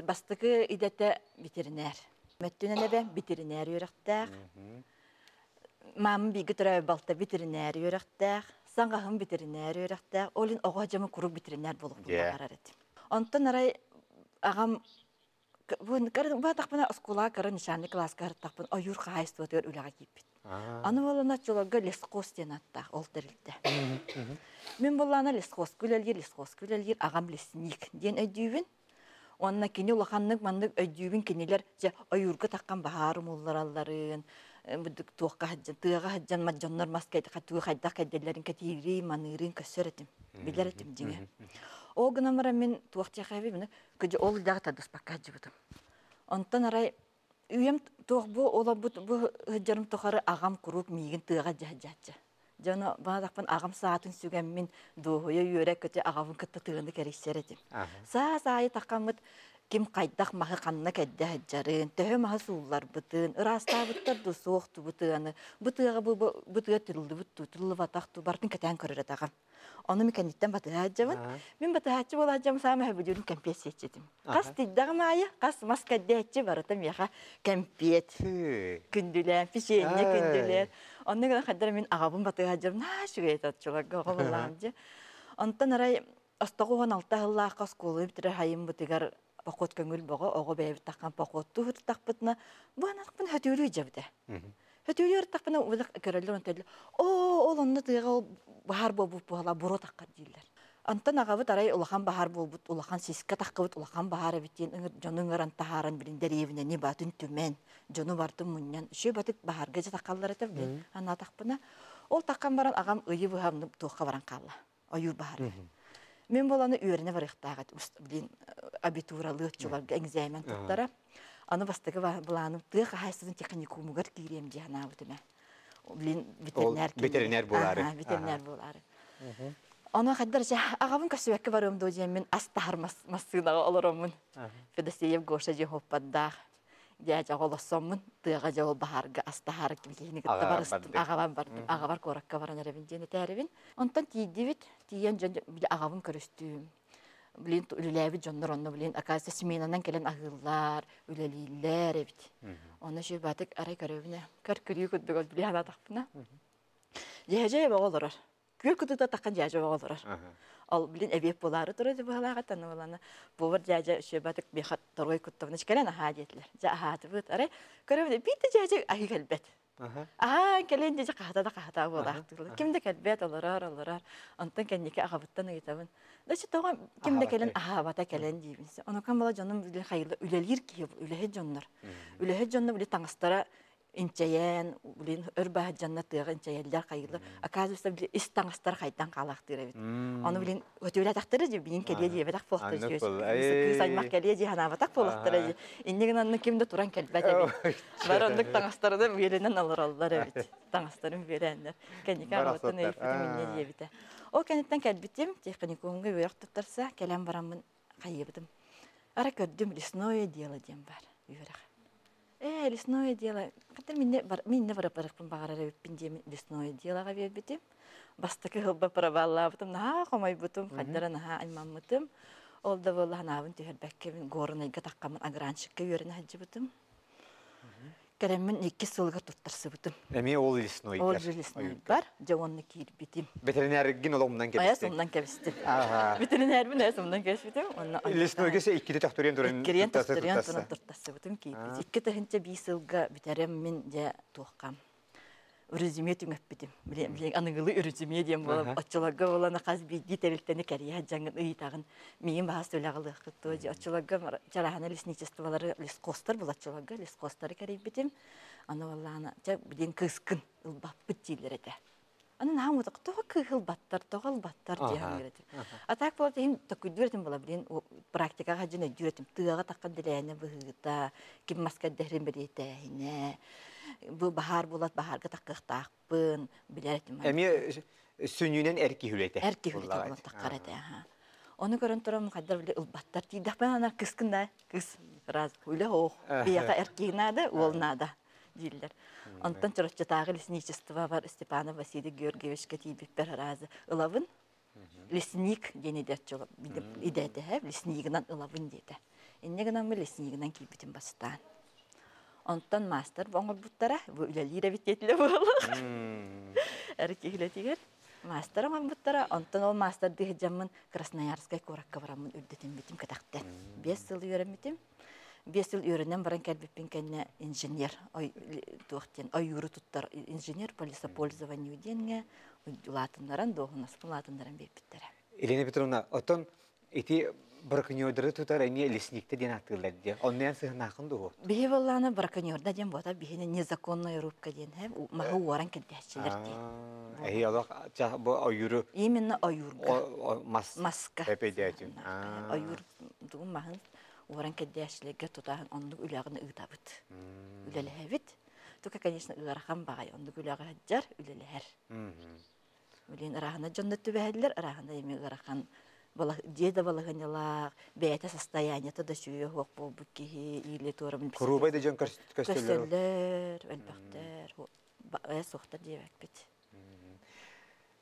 бастакы идэтэ ветеринар. Мөттүнэн эбэ ветеринар үөрэхтээх. Маамым бииргэ төрөөбүт балта ветеринар үөрэхтээх. Саҥаһым ветеринар үөрэхтээх. Ол иһин оҕо дьомо куруук ветеринар буолуохпун баҕарар этим. Онтон арай аҕам баатахпына оскуолаҕа кыра начальник кылааска сырыттахпын ойуур хаһаайыстыбатыгар үлэҕэ киирбит. Аны буоллаҕына оччолорго лесхоз диэн ааттаах ол тэрилтэ. Мин буоллаҕына лесхозка үлэлиир, лесхозка үлэлиир, аҕам лесник диэн өйдүүбүн. Уонна кини улаханнык маннык өйдүүбүн кинилэр дьэ ойуурга таххан баһаар умулларалларын, бурдук туохха сылдьан, тыаҕа сылдьан дьоннор мас хайдах кэйдэллэрин кэтиирин, маныырын көссөр этим, билэр этим дьиҥэ. Ол гынан баран мин туох диэхэбин, мин кыдьы ол үлэҕэ тардыспакка сылдьыбытым. Онтон арай Үйэм туох бу олорбут бу сылдьарым тухары аҕам куруук миигин тыаҕа дьаһдьааччы. Дьоно баадахпын аҕам саатын сүгэммин дуоһуйа үөрэ көтө аҕабын кытта тыаны кэрийсэр этим. Саас аайы таххаммыт ким хайдах маһы ханна кэрдэ сылдьарын, төһө маһы суулларбытын, ыраастаабыттар ду суох ту бу тыаны, бу тыаҕа бу бу тыа тыллыбыт ту, тыллыбатах ту барытын кэтээн көрөр этаҕым. Ону мин кэнниттэн батыһа сылдьабын. Мин батыһааччы буола сылдьам саамай сөбүлүүрүм кэмпиэт сиэччитим. Хас тыйдаҕым аайы, хас мас кэрдээччи барыта миэхэ кэмпиэт. Күндүлээн, печенье күндүлээн. Онно гынан хайдара мин аҕабын батыһа сылдьабын, аа үчүгэй этаччыларга оҕо буоллаҕым дьэ. Онтон арай 96 сыллаахха оскуола бүтэрэр хайыммытыгар поход көҥүл бөҕө, оҕо бэйэбит таххан походтуу сырыттахпытына, бу анахпын хөтүүрүү дьэбитэ. Хөтүүрүү ырыттахпына көрөллөр онтон оо ол онно тыаҕа ол баһаар буолбут буола буруо таххар дииллэр. Онтон аҕабыт арай улахан баһаар буолбут, улахан сиска таххыбыт улахан баһаар эбит диэн ыҥыр дьону ыҥыран таһааран билин дэриэбинэни батын түмэн, дьону бартын мунньан, үчүгэй батык баһаарга дьэ таххаллар этэ билин анаатахпына. Ол таххан баран аҕам ыйы быһа туохха баран хаалла. Ойуур баһаарыгар. Мин буоланы үөрэнэ барыахтаах этим. Блин, абитуралыы оччолорго экзамен туттара. Аны бастакы былааным тыа хаһаайыстыбатын техникумугар киириэм дии санаабытым ээ. Блин, ветеринар ветеринар буолаары. Ветеринар буолаары. Ону хайдар чэ аҕабын көрсүбэккэ барыам дуо диэммин ас таһар массыынаҕа олороммун. Федосеев Гоша дьиэ хоппардаах дьээдьэ олоссоммун тыаҕа дьэ ол баһаарга ас таһаары киһини кытта барыстым аҕабар бардым аҕабар куоракка баран эрэбин диэн этээрибин. Онтон тиийдибит тиийэн дьон били аҕабын көрүстүм. Блин, үлэлээбит дьоннор онно блин, оказывается, сменанан кэлэн аһыыллар, үлэлииллэр эбит. Онно шөбатык арай көрөбүнэ, көр күлүү курдук ол били санаатахпына. Дьээдьэ бөҕө олорор. Күөл кытыыта таххан дьээдьэ бөҕө олорор. Ол блин эбиэт буолаары турар быһалаах этэн буолана повар дьээдьэ шөбатык биэхэ торуой куттабына кэлэн аһаа диэтилэр. Дьэ аһаатыбыт. Арай көрөбүнэ биир да дьээдьэ аһыы кэлбэт. Аһаа, кэлин дьэ хаһата да хаһата буолаахтыылар. Ким да кэлбэт, олорор, олорор. Онтон кэнники аҕабыттан ыйытабын. Да тоҕо ким да кэлин аһаабата кэлэн диибин. Онукан була дьонум хайылла үлэлиир киһи, үлэһит дьоннор. Үлэһит дьонно били таҥастара инчэйэн, блин, өр баһыдьанна тыаҕа инчэйэллэр хайылла. Оказывается, били ис таҥастар хайдан хаалаахтыыр эбит. Ону блин, өтүөлэтахтара дии, билин кэлиэ диэбэтэх буолахтара дии. Кыыс аймах кэлиэ дии санаабатах буолахтара дии. Инньэ гынан ким да туран кэлбэт эбит. Бары оннук таҥастарынан үөрэнэн олороллор эбит. Таҥастарын үөрэннэр. Кэнники аҕабыттан ыйыппытым инньэ диэбитэ. Ол кэнниттэн кэлбитим, техникумҥа үөрэх туттарса, кэлэн бараммын хайыыбытым. Ара көрдүм, лесное дело диэн бар үөрэх. Ээ, лесное дело. Хата минне бар, минне барапарыкпын баҕарар эбиппин диэн лесное делоҕа биэрбитим. Бастакы сылба проваллаабытым, наһаа хомойбутум, хайдара наһаа аймаммытым. Ол да буолла санаабын түһэрбэккэбин Горнайга таххаммын агранщикка үөрэнэ сылдьыбытым. Кэлэммин иккис сылыгар туттарсыбытым. Эмиэ ол леснойгар. Ол же леснойбар, дьэ уонна киирбитим. Ветеринаргин олоҕумнан кэбистим. Айас умнан кэбистим. Ветеринарбын айас умнан кэбиспитим. Онно Леснойга се иккити төхтөрүйэн туран иккириэн төхтөрүйэн туран туттарсыбытым киирбит. 2005 сылга бүтэрем мин дьэ туоххам резюме түҥэппитим. Билигин аныгылыы резюме диэн буолан оччолорго буолан хас биирдии тэрилтэни кэрийэ дьаҥын ыйытаҕын миигин баһаас үлэҕэ ылыаххыт дуо оччолорго чараһана лесничестволары лесхозтар был оччолорго лесхозтары кэрийбитим. Аны буоллаҕына чэ билигин кыыскын ылбаппыт дииллэр этэ. Аны наһаа мутак тоҕо кыыһы ылбаттар, тоҕо ылбаттар диэн этим. А так буолар иһин токуйдуур этим була билин практикаҕа дьин өйдүүр этим. Тыаҕа таххан дэлээнэ быһыыта, ким маска дэһрин бэлиэтээһинэ, бу баһаар буолат баһаарга таххыахтаахпын билэр этим. Эмиэ сүнньүнэн эр киһи үлэтэ. Эр киһи үлэтэ буолан таххар этэ. Ону көрөн туран хайдар биле ылбаттар. Тиийдэхпин анар кыскын да кыс раз үлэ оох. Биһиэхэ эр киһи наада, уол наада дииллэр. Онтон Чурапчытааҕы лесничество бар Степанов Василий Георгиевичка тиийбиппэр аразы ылабын. Лесник диэн идэтэ леснигынан ылабын диэтэ. Инньэ гынан леснигынан киирбитим бастаан. Онтон маастар оҥорбуттара, бу үлэлиир эбит диэтилэ буолуох. Эр киһилэтигэр маастар оҥорбуттара, онтон ол маастардыы сылдьаммын Красноярскай куоракка бараммын үрдэтиммитим кэтэхтэн. 5 сыл үөрэммитим. 5 сыл үөрэнэн баран кэлбиппин кэннэ инженер туох диэн ойууру туттар инженер по лесопользованию диэҥҥэ улаатыннаран дуоһунаспын улаатыннаран биэрбиттэрэ. Елена Петровна, оттон ити браконьердары тутар эмиэ лесникте диэн ааттыыллар диye. Оннуян сыһынаахын дуо? Биһи боллаана браконьерда диэн буота биһини незаконная рубка диэн маһы уоран кэлдээччилэр диэн. Эһи олох бу ойууру Именно ойуурга. Мас. Маска. Эпейдээчин. Ойуур дугун маһын уоран кэлдээччилэргэ тутаһын оннук үлэҕин ыытабыт. Үлэлэһэбит. Онтука, конечно, ыарахан баҕай, оннук үлэҕэ сылдьар, үлэлэһэр. Билин ыраахына дьонно түбэһэллэр, ыраахына эми ыарахан дьиэ да балаһынньалаах, бэйэтэ состояниета да үчүгэй суох буолбут киһи или туора Куруубай да дьон көстөллөр. Көстөллөр, элбэхтэр, суохтар диэбэппит.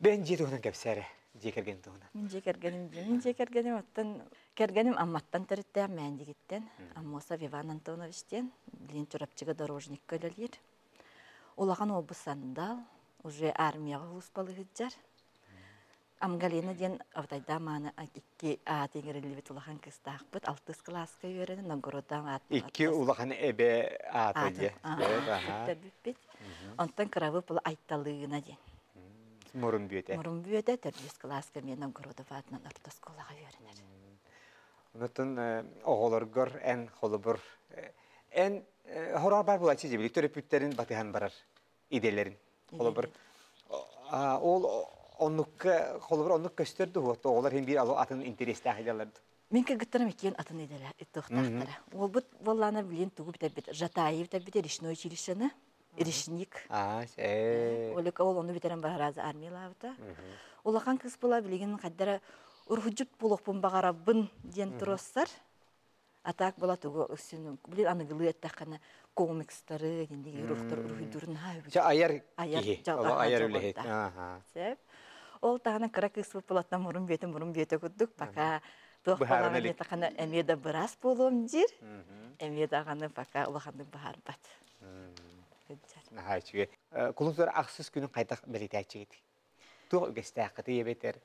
Бэйэн дьиэ туһунан кэпсээ эрэ, дьиэ кэргэн туһунан. Мин дьиэ кэргэним, мин дьиэ кэргэним оттон кэргэним Амматтан төрүттээх Мээндигиттэн, Аммосов Иван Антонович диэн, билигин Чурапчыга дорожникка үлэлиир. Улахан уолбут Сандал, уже армияҕа улууспалыы сылдьар. Амгалина диэн Абытайдаах мааны икки ааты иҥэриллибит улахан кыыстаахпыт. Алтыс кылааска үөрэнэн Новгородтаах аатын Икки улахан эбэ аата дьэ. Сүктэрбиппит. Онтон кырабыт була Айталыына диэн. Мурун бүөтэ. Мурун бүөтэ төрдүс кылааска эмиэ Новгородов аатынан орто оскуолаҕа үөрэнэр. Онтон оҕолоргор эн холобур эн хороор бар булаччы дьибилик төрөппүттэрин батыһан барар идэлэрин. Холобур ол оннукка холобур оннук көстөр дуо оҕолор хин биир атын интерестээх идэлэр. Мин кыргыттарым иккиэн атын идэлэр туохтаахтара. Уолбут буоллаана билин тугу бүтэрбит Жатаев бүтэрбит речной училищены речник. Олик ол ону бүтэрэн бараразы армиялаабыта. Улахан кыыс була билигин хайдара урхуджут буолуохпун баҕарабын диэн туруоссар. А так була тугу үсүн билин аныгылыы эттэххинэ комикстары инди уруктар уруһуйдуурун Ча айар киһи, айар үлэһит. Сөп. Ол таһынан кыра кыыспыт булаттан мурун бүөтэ мурун бүөтэ курдук пока туох балаҕан диэтэххинэ эмиэ да быраас буолуом диир, эмиэ даҕаны пока улаханнык баһаарбат. Наһаа үчүгэй. Кулун тутар ахсыс күнүн хайдах бэлиэтээччигит? Туох үгэстээххитий эбэтэр?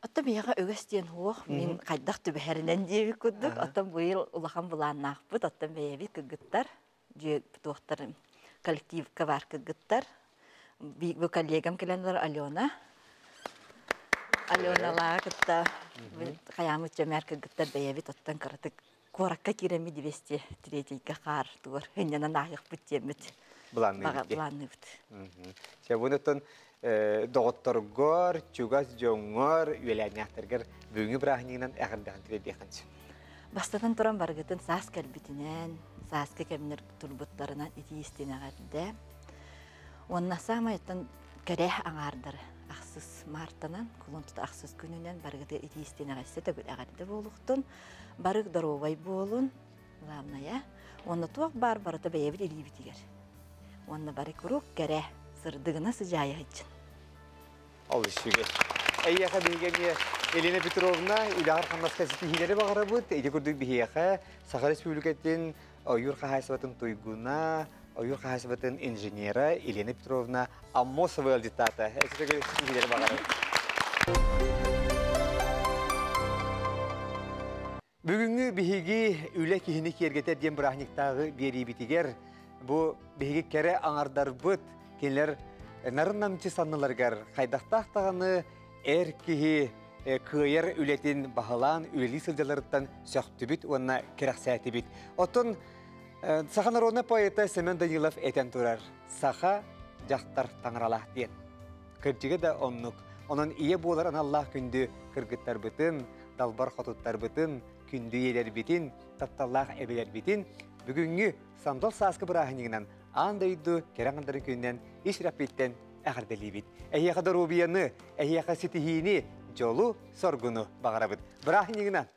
Оттон миэхэ үгэс диэн суох. Мин хайдах түбэһэринэн диэбит курдук. Оттон быйыл улахан былааннаахпыт. Оттон бэйэбит кыргыттар, дьиэ туохтар коллективка баар кыргыттар. Бу коллегам кэлэн олорор Алена. Аленалааҕы кытта хайаамыт чэмээр кыргыттар бэйэбит оттон кыратык куоракка киирэммит двести третийгэ хаар тугар ынньанан ааһыахпыт диэммит былаанныыбыт. Чэ, бу доҕотторгор, чугас дьоҥҥор, үөлээннээхтэргэр бүгүҥҥү бырааһынньыгынан эҕэрдэҕин тириэрдиэххин сөп. Бастатан туран барыгытын саас кэлбитинэн, сааскы кэмнэр турбуттарынан итии истин эҕэрдэ. Уонна саамай оттон кэрэ аҥаардары ахсыс мартанан, кулун тута ахсыс күнүнэн барыгыты итии истин эҕэрсэ төгүл эҕэрдэ буолуохтун. Бары доруобай буолун, главное. Уонна туох баар барыта бэйэбит илиибитигэр. Уонна бары куруук кэрэ, сырдыгына сыдьаайа сылдьын. Ол үчүгэй. Эйиэхэ биһиги эмиэ Елена Петровна үлэҕэр-хамнаска ситиһиилэри баҕарабыт. Ити курдук биһиэхэ Саха Республикатын ойуур хаһаайыстыбатын туйгуна, ойуур хаһаайыстыбатын инженера Елена Петровна Аммосова ыалдьыттаата. Эситеге ситиһиилэри баҕарабыт. Бүгүҥҥү биһиги үлэ киһини киэргэтэр диэн бырааһынньыктааҕы биэриибитигэр бу биһиги кэрэ аҥардарбыт кинилэр нарын-намчы санныларыгар хайдахтаах даҕаны эр киһи кыайар үлэтин баһылаан үлэлии сылдьалларыттан сөхтүбүт уонна кэрэхсээтибит. Оттон саха народнай поэта Семен Данилов этэн турар «Саха дьахтар таҥаралаах» диэн. Кырдьыга да оннук. Онон ийэ буолар аналлаах күндү кыргыттарбытын, далбар хотуттарбытын, күндү ийэлэрбитин, тапталлаах эбэлэрбитин бүгүҥҥү сандал сааскы бырааһынньыгынан аан дойду кэрэ аҥардарын күнүнэн ис сүрэхпиттэн эҕэрдэлиибит. Эһиэхэ доруобуйаны, эһиэхэ ситиһиини, дьолу, соргуну баҕарабыт. Бырааһынньыгынан!